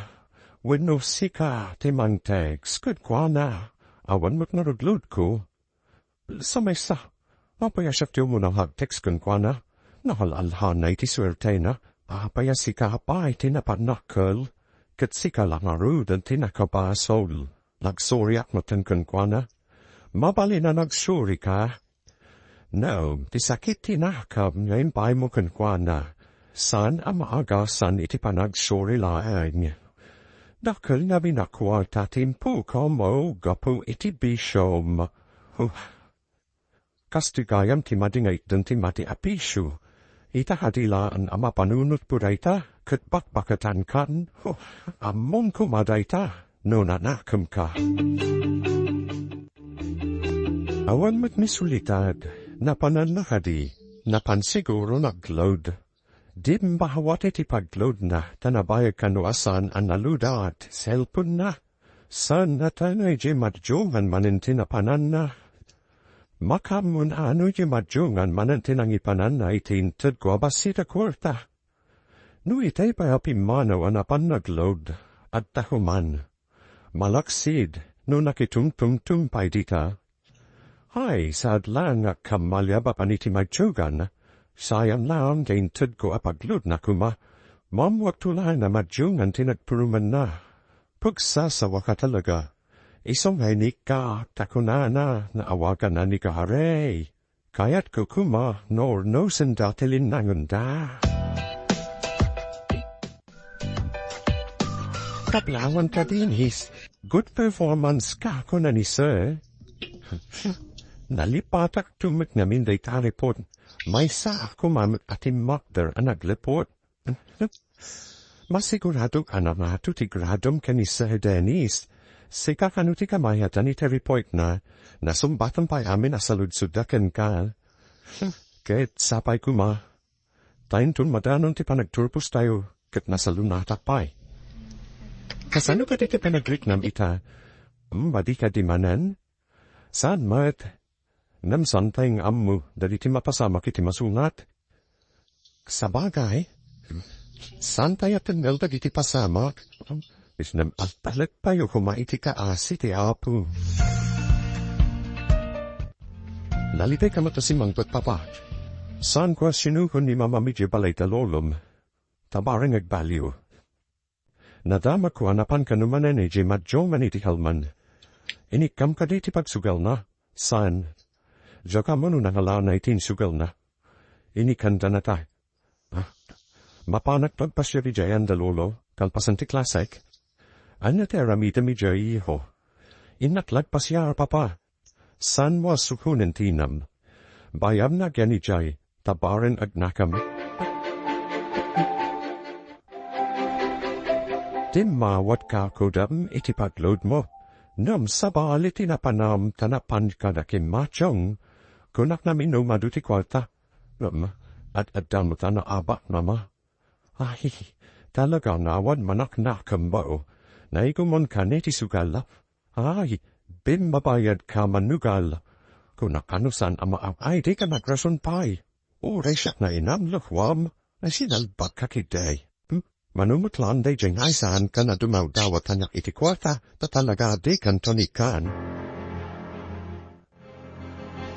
wenno sika ti mang-text kenkuana. Awan met ngarud load-ko. Sa maysa, apay a siak ti umuna nga ag-text kenkuana? Nahal-alhana iti suertena. Apay a sika pay ti napannakkel, ket sika la ngaruden ti nakabasol. Nagsoriak metten kenkuana. Mabalin a nagsorika. No, ti sakit ti nakam nga impaymo kenkuana, saan a maagasan iti panagsori laeng. Dakkel ngamin a kuarta ti impukom gapu iti bisiom. Huh. Kastoy gayam ti madi nga itden ti mati a bisio. Ita kadi laeng a mapanunotko dayta, ket bakbaketankan. Huh, ammom koma dayta, no nanakemka. Awan met ni Soledad, napananna kadi? Napan siguro nag-load. Dimmawa ti pag-loadna, ta nabayag kano a saan a naludat cellphone-na. Saan a ta no idiay madiongan manen ti napananna. Makaammo a no idiay madiongan manen ti nangipananna iti intedko a bassit a kuarta. No itay pay a pimmanaw a napan nag-load, adda koman. Malaksid no nakitumtumtum pay dita. Ay, saad laeng nga agkamaliab a pan iti madiongan. Saan laeng nga intedko a pag-loadna koma. Maammoakto laeng a madiongan ti nagpurumanna. Pagsasawaka talaga. Isu nga inikka ta kunana nga awaganna ni Gary. Kayatko koma no urnosenda ti linnangenda. Kaplawanka, Dennis. Good performance ka, kuna ni Sir. Nalipatakto met ngamin dayta a report. Maysa a koma met a timmakder a nag-report. Masiguradok a namato ti gradom ken ni Sir Dennis. Sika kano ti kamayatan iti report-na, nasumbatam pay amin a saludsodda kenka. Ket sapay koma, ta inton madanon ti panagturpostayo, ket nasalunatak pay. Kasano kadi ti panagriknam ita? Madi kadi manen? Saan met? Ngem saantay nga ammo dagiti mapasamak iti masungat. Sabagay, saantay a tengngel dagiti pasamak. Isnem, agtalektayo koma iti kaasi ti Apo. Nalipay ka met a simmangpet, Papa. Saanko a sinukon ni Mamam idiay balay da lolom. Ta bareng agbaliw. Nadamagko a napanka no manen idiay madiongan iti helmen. Inikkam kadi ti pagsugalna? Saan. Diak ammo no nangalana iti insugalna. Inikkandanata. Ah, mapanak pagpasiar idiay anda lolo, kalpasan ti klasek? Ania ti aramidem idiay, iho? Innak la agpasiar, Papa. Saanmo a sukonen ti inam. Bayamnak yan idiay, ta bareng agnakam. Timmawat ka, kudem, iti pagludmo. Ngem sabali ti napanam ta napanka nakimmationg. Kunak namin no madu ti kuarta. Ngem, ad-adda met a naabak, Mama. Ay, talaga nga awan manaknakemmo. Naigumon ka ne ti sugal. Ay, bimmabayad ka manugal. Kunak a no saan a maam, ay, dika nagrason pay. Uray siak nga inam, lukuam, ay sinalbag ka ketdi. Hmm? Mano met laeng daydiay nga ay saanka a dumawdawat kaniak iti kuarta, ta talaga dikanto ni kan.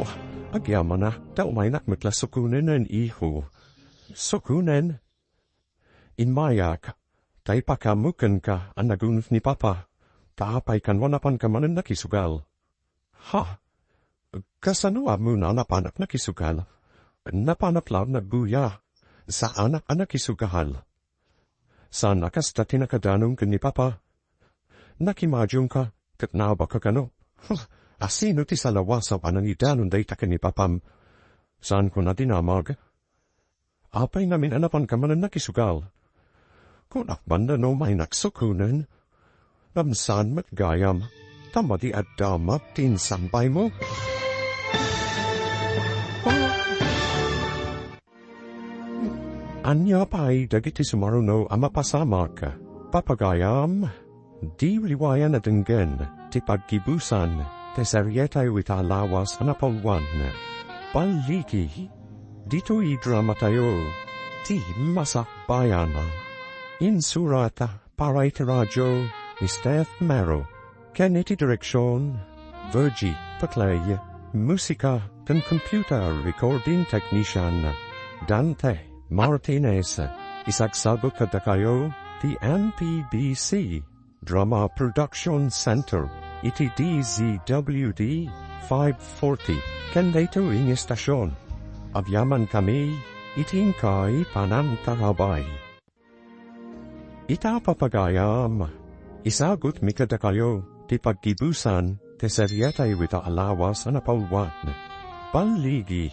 Wah, agyamana, ta umaynak met la sukonenen, iho. Sukonen? Immayak, ta ipakaammo kenka a nagunot ni Papa, ta apay kano a napanka manen nakisugal. Ha? Kasano ammo a napanak nakisugal? Napanak laeng nagbuya. Saanak a nakisugal. Saan a kasta ti nakadanum ken ni Papa. Nakimationgka, ket naabakka kano. Huh, asino ti salawasaw a nangidanon dayta ken ni Papam? Saanko a dinamag. Apay ngamin a napanka manen nakisugal? Kunak man no umaynak sukonen. Ngem saan met gayam, ta madi a damag ti insambaymo. Ania pay dagiti sumaruno a mapasamak? Papagayam, di liwayan a denggen ti paggibusan ti serietayo ita a lawas a napalwan. Balligi, ditoy dramatayo, ti Masakbayan. Insurat para iti radio ni Steph Mero, ken iti direksion, Virgie Paclay, musika ken computer recording technician, Dante Martinez. Isagsagut kadakayo ti M P B C Drama Production Center iti D Z W D five forty, ken daytoy nga estasion. Agyamankami iti inkay panangtarabay. Ita, papagayam, isagutmi kadakayo ti paggibusan ti serietayo ita a lawas a napalwan. Balligi,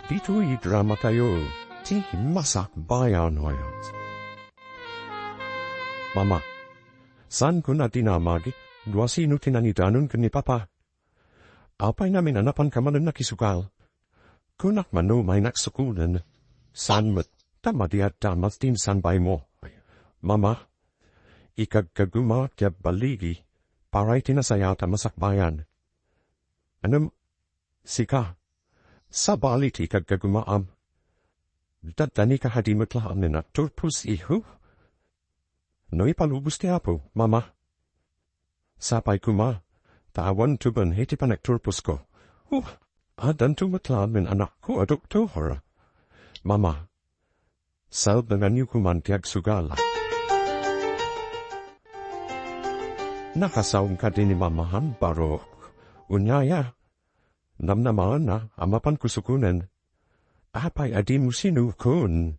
ditoy dramatayo, ti Masakbayan. Mama, saanko a dinamag no asino ti nangidanon ken ni Papa. Apay ngamin a napanka manen nakisugal? Kunak man no umaynak sukonen. Saan met, ta madi a damag ti insambaymo. Mama, ikagkagumaak ti agballigi para iti nasayaat a Masakbayan. Ngem, sika, sabali ti ikagkagumaam. Daddanika kadi met laeng a nagturpos, iho? No ipalubos ti Apo, Mama. Sapay koma, ta awan tuben iti panagturposko. Oh, addanto met laeng anakko a doktor. Mama, salbenganyo koman ti agsugal. Nakasaom kadi ni Mama, Barok. Unyaya, namnamaanna a mapanko sukonen. Apay a dimo sinukon?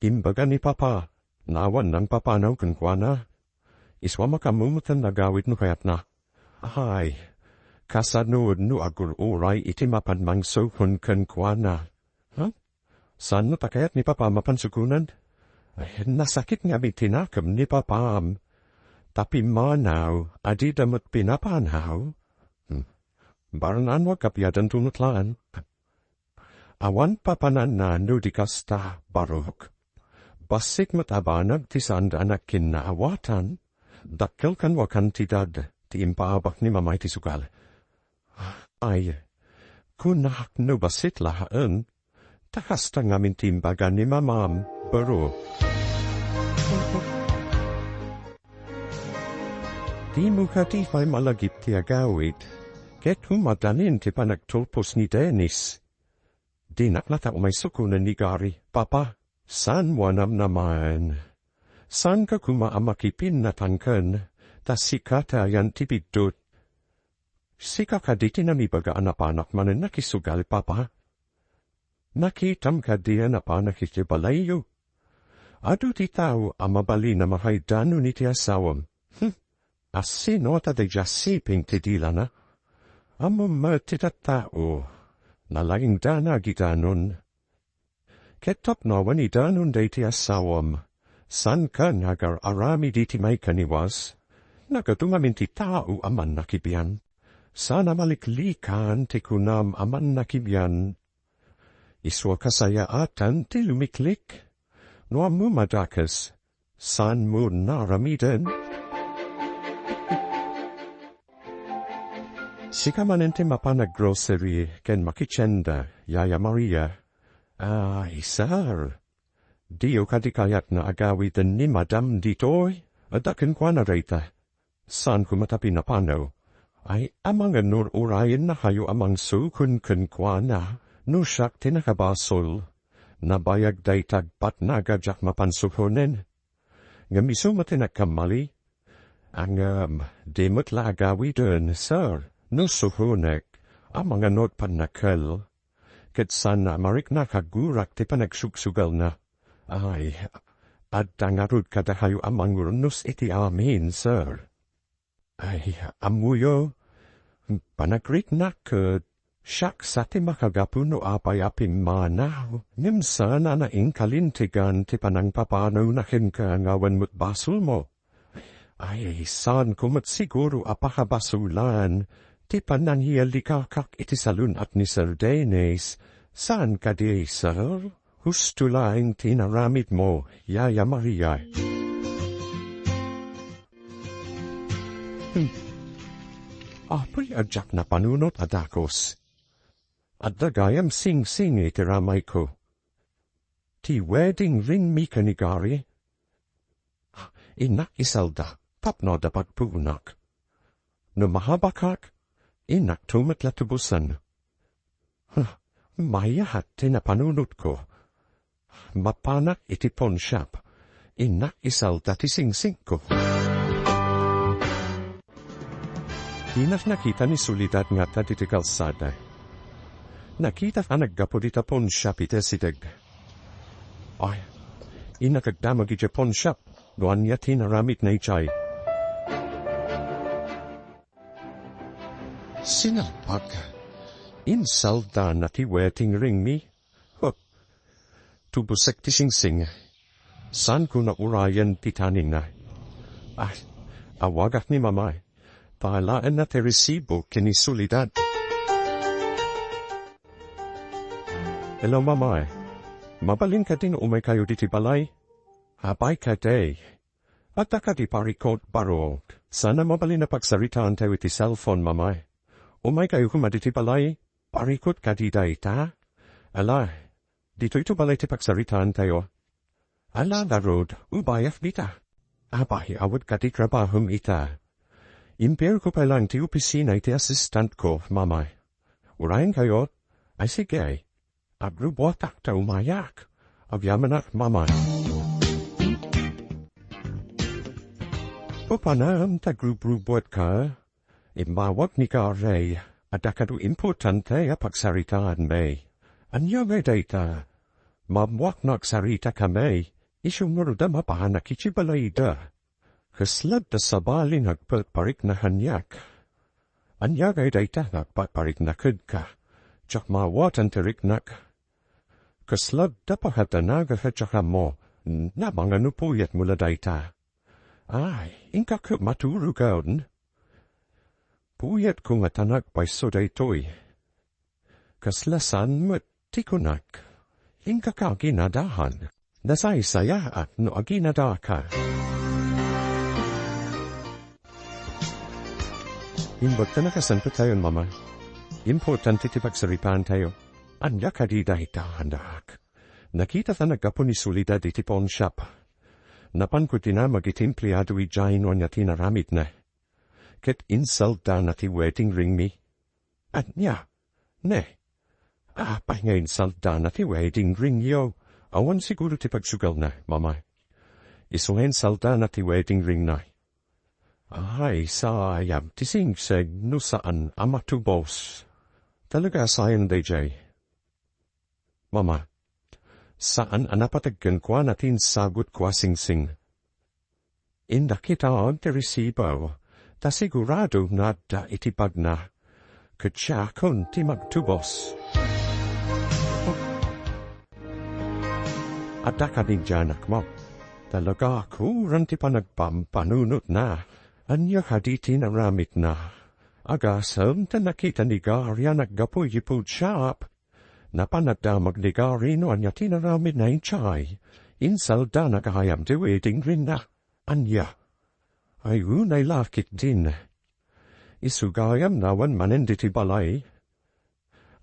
Imbaga ni Papa, nga awan nangpapanaw kenkuana. Isua, makaammo met a nagawid no kayatna. Ay, kasano no agur-uray iti mapan mangsukon kenkuana? Ha? Saan met a kayat ni Papa a mapan sukonen? Ay, nasakit ngamin ti nakem ni Papam. Ta pimmanaw a dida met pinapanaw. Hmm. Barnaan, agkappiadanto met laeng. Awan papananna no di kasta, Barok. Bassit met a banag ti saanda a nagkinnaawatan, dakkel kano a kantidad. ti impaabak ni Mama iti sugal. Ay, kunak no bassit laeng, ta kasta ngamin ti imbaga ni Mamam, baro. Dimo kadi pay malagip ti agawid, ket umadanin ti panagtulpos ni Dennis. Dinak latta umay sukonen ni Gary, Papa. Saan mo a namnamaen? Saanka koma a makipinnatangken, ta sika ti ayan ti biddut. Sika kadi ti nangibaga a napanak manen nakisugal, Papa? Nakitam kadi a napanak iti balayyo? Adu ti tao a mabalin a makaidanon iti asawam. Hm. Asino ta daydiay siping ti dilana? Ammom met ti tattao, nalaingdana agidanon. Ket tapno awan idanon daytoy a sawam, saanka nga agar-aramid iti maikaniwas? Nagadu ngamin ti tao a mannakibian. Saan a maliklikan ti kunam a mannakibian. Isu a kasayaatan ti lumiklik. No ammom a dakes, saanmo nga aramiden? Sika manen ti mapan a grocery ken makitienda, Yaya Maria. Ay, sir. Diyo kadi kayat nga agawiden ni Madam ditoy? Adda kenkuana dayta. Saan koma ta pinapanawko. Ay, amangan no urayenna kayo a mangsuhon kenkuana, no siak ti nakabasol. Nabayag dayta agpatnag a diak mapan suhonen. Ngem isu met ti nagkammali. Ngem, di met la agawiden, sir, no suhonek, amangan no agpatnakel. Ket saan a mariknak a gurak ti panagsugsugalna. Ay, adda ngarud kadakayo a mangurnos iti amin, sir. Ay, ammoyo, panagriknak ket siak sa ti makagapu no apay a pimmanaw, ngem saan a naingkalintegan ti panangpapanawna kenka nga awan met basolmo. Ay, saanko met siguro a pakabasolan ti panangiyalikakak iti salun-at ni Sir Dennis. Saan kadi, sir? Husto laeng ti inaramidmo, Yaya Maria. Hmm. Apay a diak napanunot a dakes. Adda gayam singsing iti ramayko. Ti wedding ring mi ken ni Gary, innak isalda tapno adda pagpuonak. No mahabakak, innakto met la tubosen. Huh, mayat ti napanunotko. Mapanak iti pawnshop. Innak isalda ti singsingko. Dinak nakita ni Soledad nga adda ditoy kalsada. Nakitak a naggapu dita pawnshop iti asideg. Ay, innak agdamag idiay pawnshop no ania ti inaramidna idiay. Sinalpak. Insaldana ti wedding ring mi. Huh. Tubosek ti singsing. Saanko nga urayen ti taningna. Ah, awagak ni Mamay. Paalaenna ti resibo ken ni Soledad. Hello, Mamay. Mabalin kadi no umaykayo ditoy balay? Apay kadi. Adda kadi parikut, baro. Saan a mabalin a pagsaritaantayo iti cellphone, Mamay. Umaykayo koma ditoy balay? Parikut kadi dayta? Ala, ditoyto balay ti pagsaritaantayo. Ala ngarud, ubayak dita. Apay, awan kadi trabahom ita. Impierko pay laeng ti opisina iti assistantko, Mamay. Urayenkayo? Ay, sige. Agrubuatak ta umayak. Agyamanak, Mamay. Upanam ta grubrubuatka. Immawag ni Gary, adda kano importante a pagsaritaanmi. Ania ngay dayta? Maammoak no agsaritakami, isu ngarud a mapanak iti balayda. Kasla adda sabali nga agpatparikna kaniak. Ania ngay dayta nga agpatparikna kenka? Diak maawatan ti riknak. Kasla adda pakadanag a diak ammo, namanga no puyatmo la dayta. Ay, inka ket maturogen. Puyatko nga ta nagpayso daytoy. Kasla saan met ti kunak. Inka ka aginadahan. Nasaysayaat no aginadaka. Imbag ta nakasanpetayon, Mama. Importante ti pagsaripaantayo. Ania kadi dayta, anak? Nakitata naggapu ni Soledad iti pawnshop. Napanko ti namag iti empleado idiay no ania ti inaramidna. Ket insaldana ti wedding ringmi. Ania? Ne. Apay nga insaldana ti wedding ringyo? Awan siguro ti pagsugalna, Mama. Isu nga insaldana ti wedding ringna. Ay, sayang ti singsing no saan a matubos. Talaga a sayang daydiay. Mama, saan a napateg kenkuana ti insagutko a singsing. Innak itaon ti resibo, ta sigurado nga adda iti bagna. Ket siakon ti magtubos. Adda kadi diay anakmo? Talaga a kuran ti panagpampanunotna. Ania kadi ti inaramidna? Agasem ta nakita ni Gary a naggapu iti food shop. Napan adda magligari no ania ti inaramidna idiay. Insaldana gayam ti wedding ringna. Ania? Ay, unay la ketdin. Isu gayam nawan manen ditoy balay.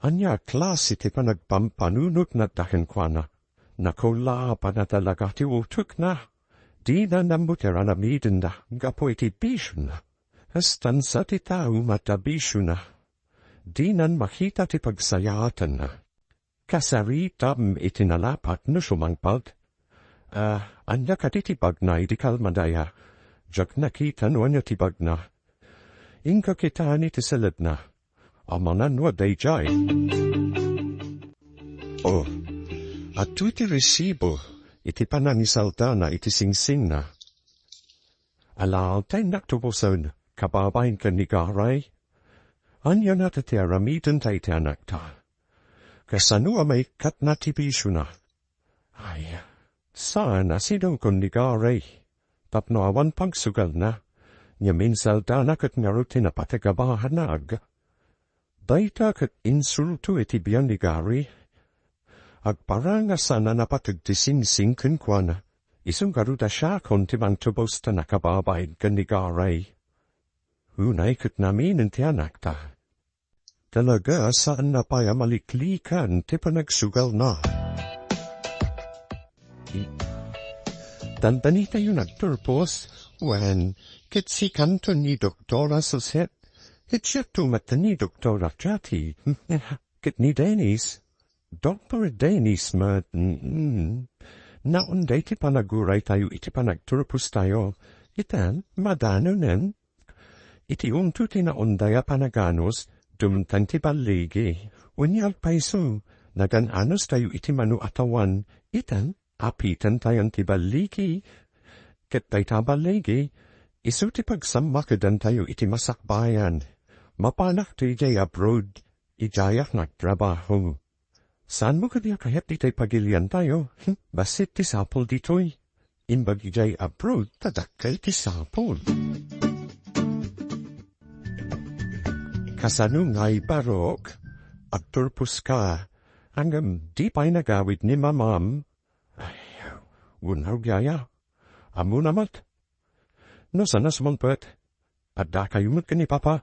Ania a klase ti panagpampanunotna kenkuana? Nakulabanna talaga ti utokna. Dina nammo ti aramidenda gapu iti bisiona. Kastan sa ti tao nga adda bisiona. Dinan makita ti pagsayaatanna. Kasaritam iti nalapat no sumangpet. Ah, ania kadi ti bagna idi kalmadaya? Diak nakita no ania ti bagna. Inka kitaen iti seledna. Amangan no adda idiay. Oh, adtoy ti resibo iti panangisaldana iti singsingna. Ala, ta innak tubosen, kababain ken ni Garay. Ania nata ti aramidenta iti anakta? Kasano a maikkatna ti bisiona? Ay, saan a sinungkon ni Garay. Tapno awan pagsugalna, ngem insaldana ket ngarud ti napateg a banag. Dayta ket insulto iti biag ni Gary. Agparang a saan a napateg ti singsing kenkuana. Isu ngarud a siakon ti mangtubos ta nakababain ken ni Garay. Unay ket naminen ti anakta. Talaga a saan a pay a maliklikan ti panagsugalna. Dandanitayo nagturpos, wen, ket sikanto ni Doktora Suset, ket siakto met ni Doktora Chatty, ket ni Dennis, Doktor Dennis met, mm, naon dayta ti panaguraytayo iti panagturpostayo, itan, madanonen. Iti unto ti naonday a panaganus, dumteng ti balligi, wen agpayso, nagan-anustayo iti mano a tawen, itan, apitentayon ti balligi, ket dayta a balligi, isu ti pagsammakedentayo iti masakbayan. Mapanakto idiay abroad, idiayak nagtrabaho. Saanmo kadi a kayat ditoy pagiliantayo? Hm, bassit ti sapul ditoy. Imbag idiay abroad, ta dakkel ti sapul. Kasano ngay, Barok? Agturposka. Ngem di pay nagawid ni Mamam. Ay, unaw, yaya. Ammona met. No saan a sumangpet, addakayo met ken ni Papa.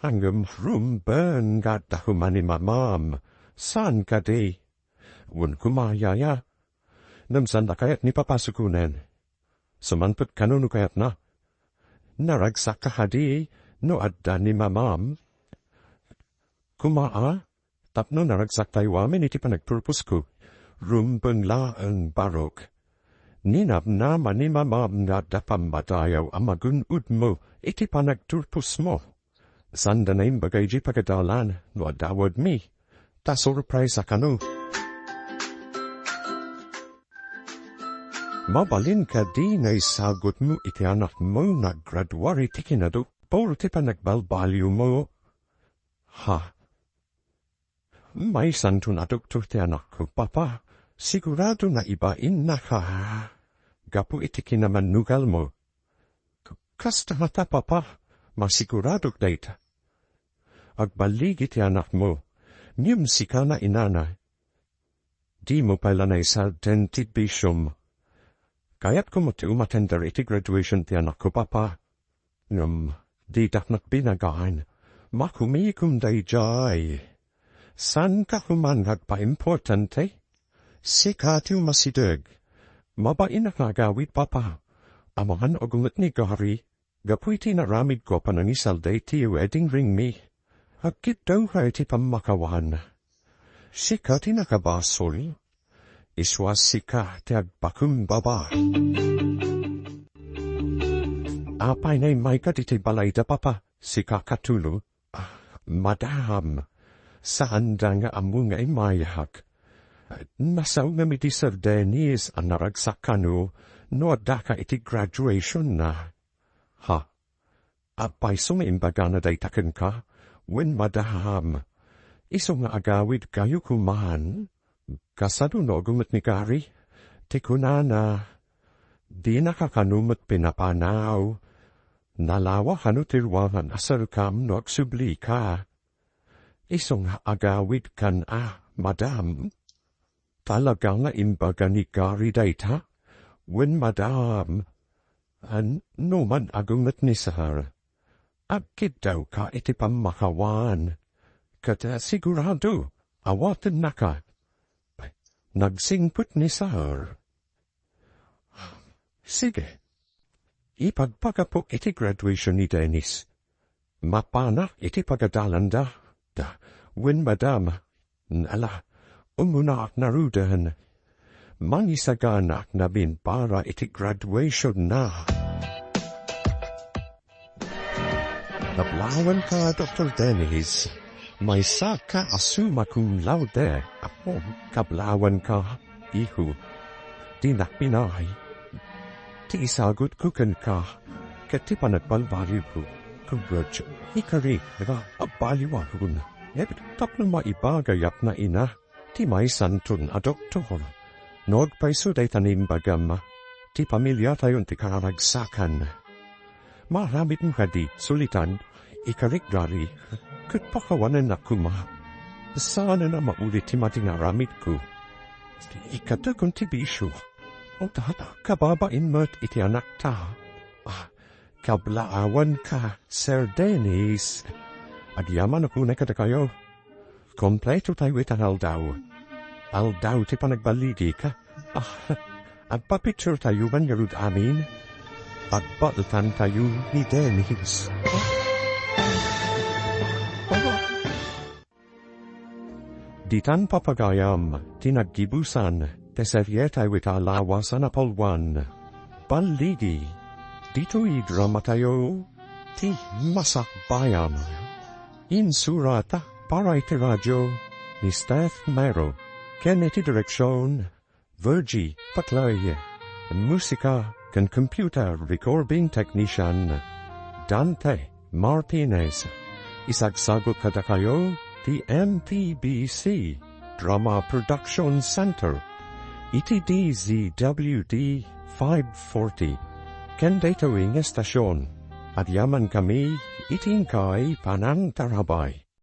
Ngem rumbeng nga adda koma ni Mamam. Saan kadi? Wen koma, yaya. Ngem saan a kayat ni Papa sukonen. Sumangpet kano no kayatna. Naragsak kadi no adda ni Mamam? Koma a, tapno naragsaktayo amin iti panagturposko. Rumbeng laeng, Barok. Ninamnama ni Mamam nga adda pammadayaw a magun-odmo iti panagturposmo. Sanda naimbaga idiay pagadalan no adda awadmi. Ta surprise a kano. Mabalin kadi nga isagutmo iti anakmo nga aggraduar iti kinaduktor ti panagbalbaliwmo? Ha? Maysanto a doktor ti anakko, Papa. Sigurado nga ibainnaka gapu iti kinamannugalmo. Kasta ngata, Papa, masiguradok dayta. Agballigi ti anakmo, ngem sika nga inana, dimo pay la naisalden ti bisiom. Kayatko met ti umatender iti graduation ti anakko, Papa. Ngem, Didak nakbinagaan. Makumikom daydiay. Saanka koman nga agpaimportante? Sika ti umasideg. Mabainak nga agawid, Papa. Amangan agumot ni Gary. Gapu iti inaramidko a panangisalda iti wedding ringmi, agkiddawka iti pammakawan. Sika ti nakabasol. Isu a sika ti agpakumbaba. Apay naimayka ditoy balayda, Papa? Sika katulo? Ah, madam, saanda nga ammo nga imayak. Nasao ngem idi Sir Dennis a naragsak kano no addaka iti graduationna. Ha? Apay isu nga imbagana dayta kenka? Wen, madam, isu nga agawidkayo koman. Kasano no agumot ni Gary? Ti kunana, dinaka kano met pinapanaw. Nalawa kano ti ruangan a serkam no agsublika. Isu nga agawidkan a, madam. Talaga nga imbaga ni Gary dayta? Wen, madam. An, no man agumot ni Sir, agkiddawka iti pammakawan. Ket, ah, sigurado, awatennaka. Nagsingpet ni Sir. Sige. Ipagpagapok iti graduation ni Dennis. Mapanak iti pagadalanda. Da, wen, madam, ala, umunaak ngaruden. Mangisaganak nabin para iti graduationna. Kablawanka, Doktor Dennis. Maysaka a summa cum laude. Apo, kablawanka, iho. Dinak pinay. Ti isagutko kenka, ket ti panagbalbaliwko. Congrats. Ikari, nga agbaliwakon. Ngem tapno maibagayat na ina, ti maysanton a doktor. No agpayso dayta nga imbagam, ti pamiliatayon ti kararagsakan. Maaramidmo kadi, sulitan, ikarik Gary, ket pakawanennak koma. Saanen a maulit ti madi nga aramidko. Ikadakon ti bisio. O tata, kababain met iti anakta. Ah, kablaawanka, Sir Dennis. Agyaman a kunay kadakayo. Kompleto tayo ita nga aldaw. Aldaw ti panagbaligi ka. Ah, agpa-picture tayo man ngarud amin. Pagbaetan tayo ni Dennis. Ditan papagayam, ti naggibusan, ti serie tayo ita a lawas a napalwan. Balligi, ditoy drama tayo, ti Masakbayan. Insurata para iti radio ni Steph Mero, ken iti direksyon, Virgie Paclay. Musika ken computer recording technician, Dante Martinez. Isagsagut kadakayo ti M T B C Drama Production Center iti D Z W D five forty. Ken daytoy nga estasyon, agyamankami iti inkay panangtarabay.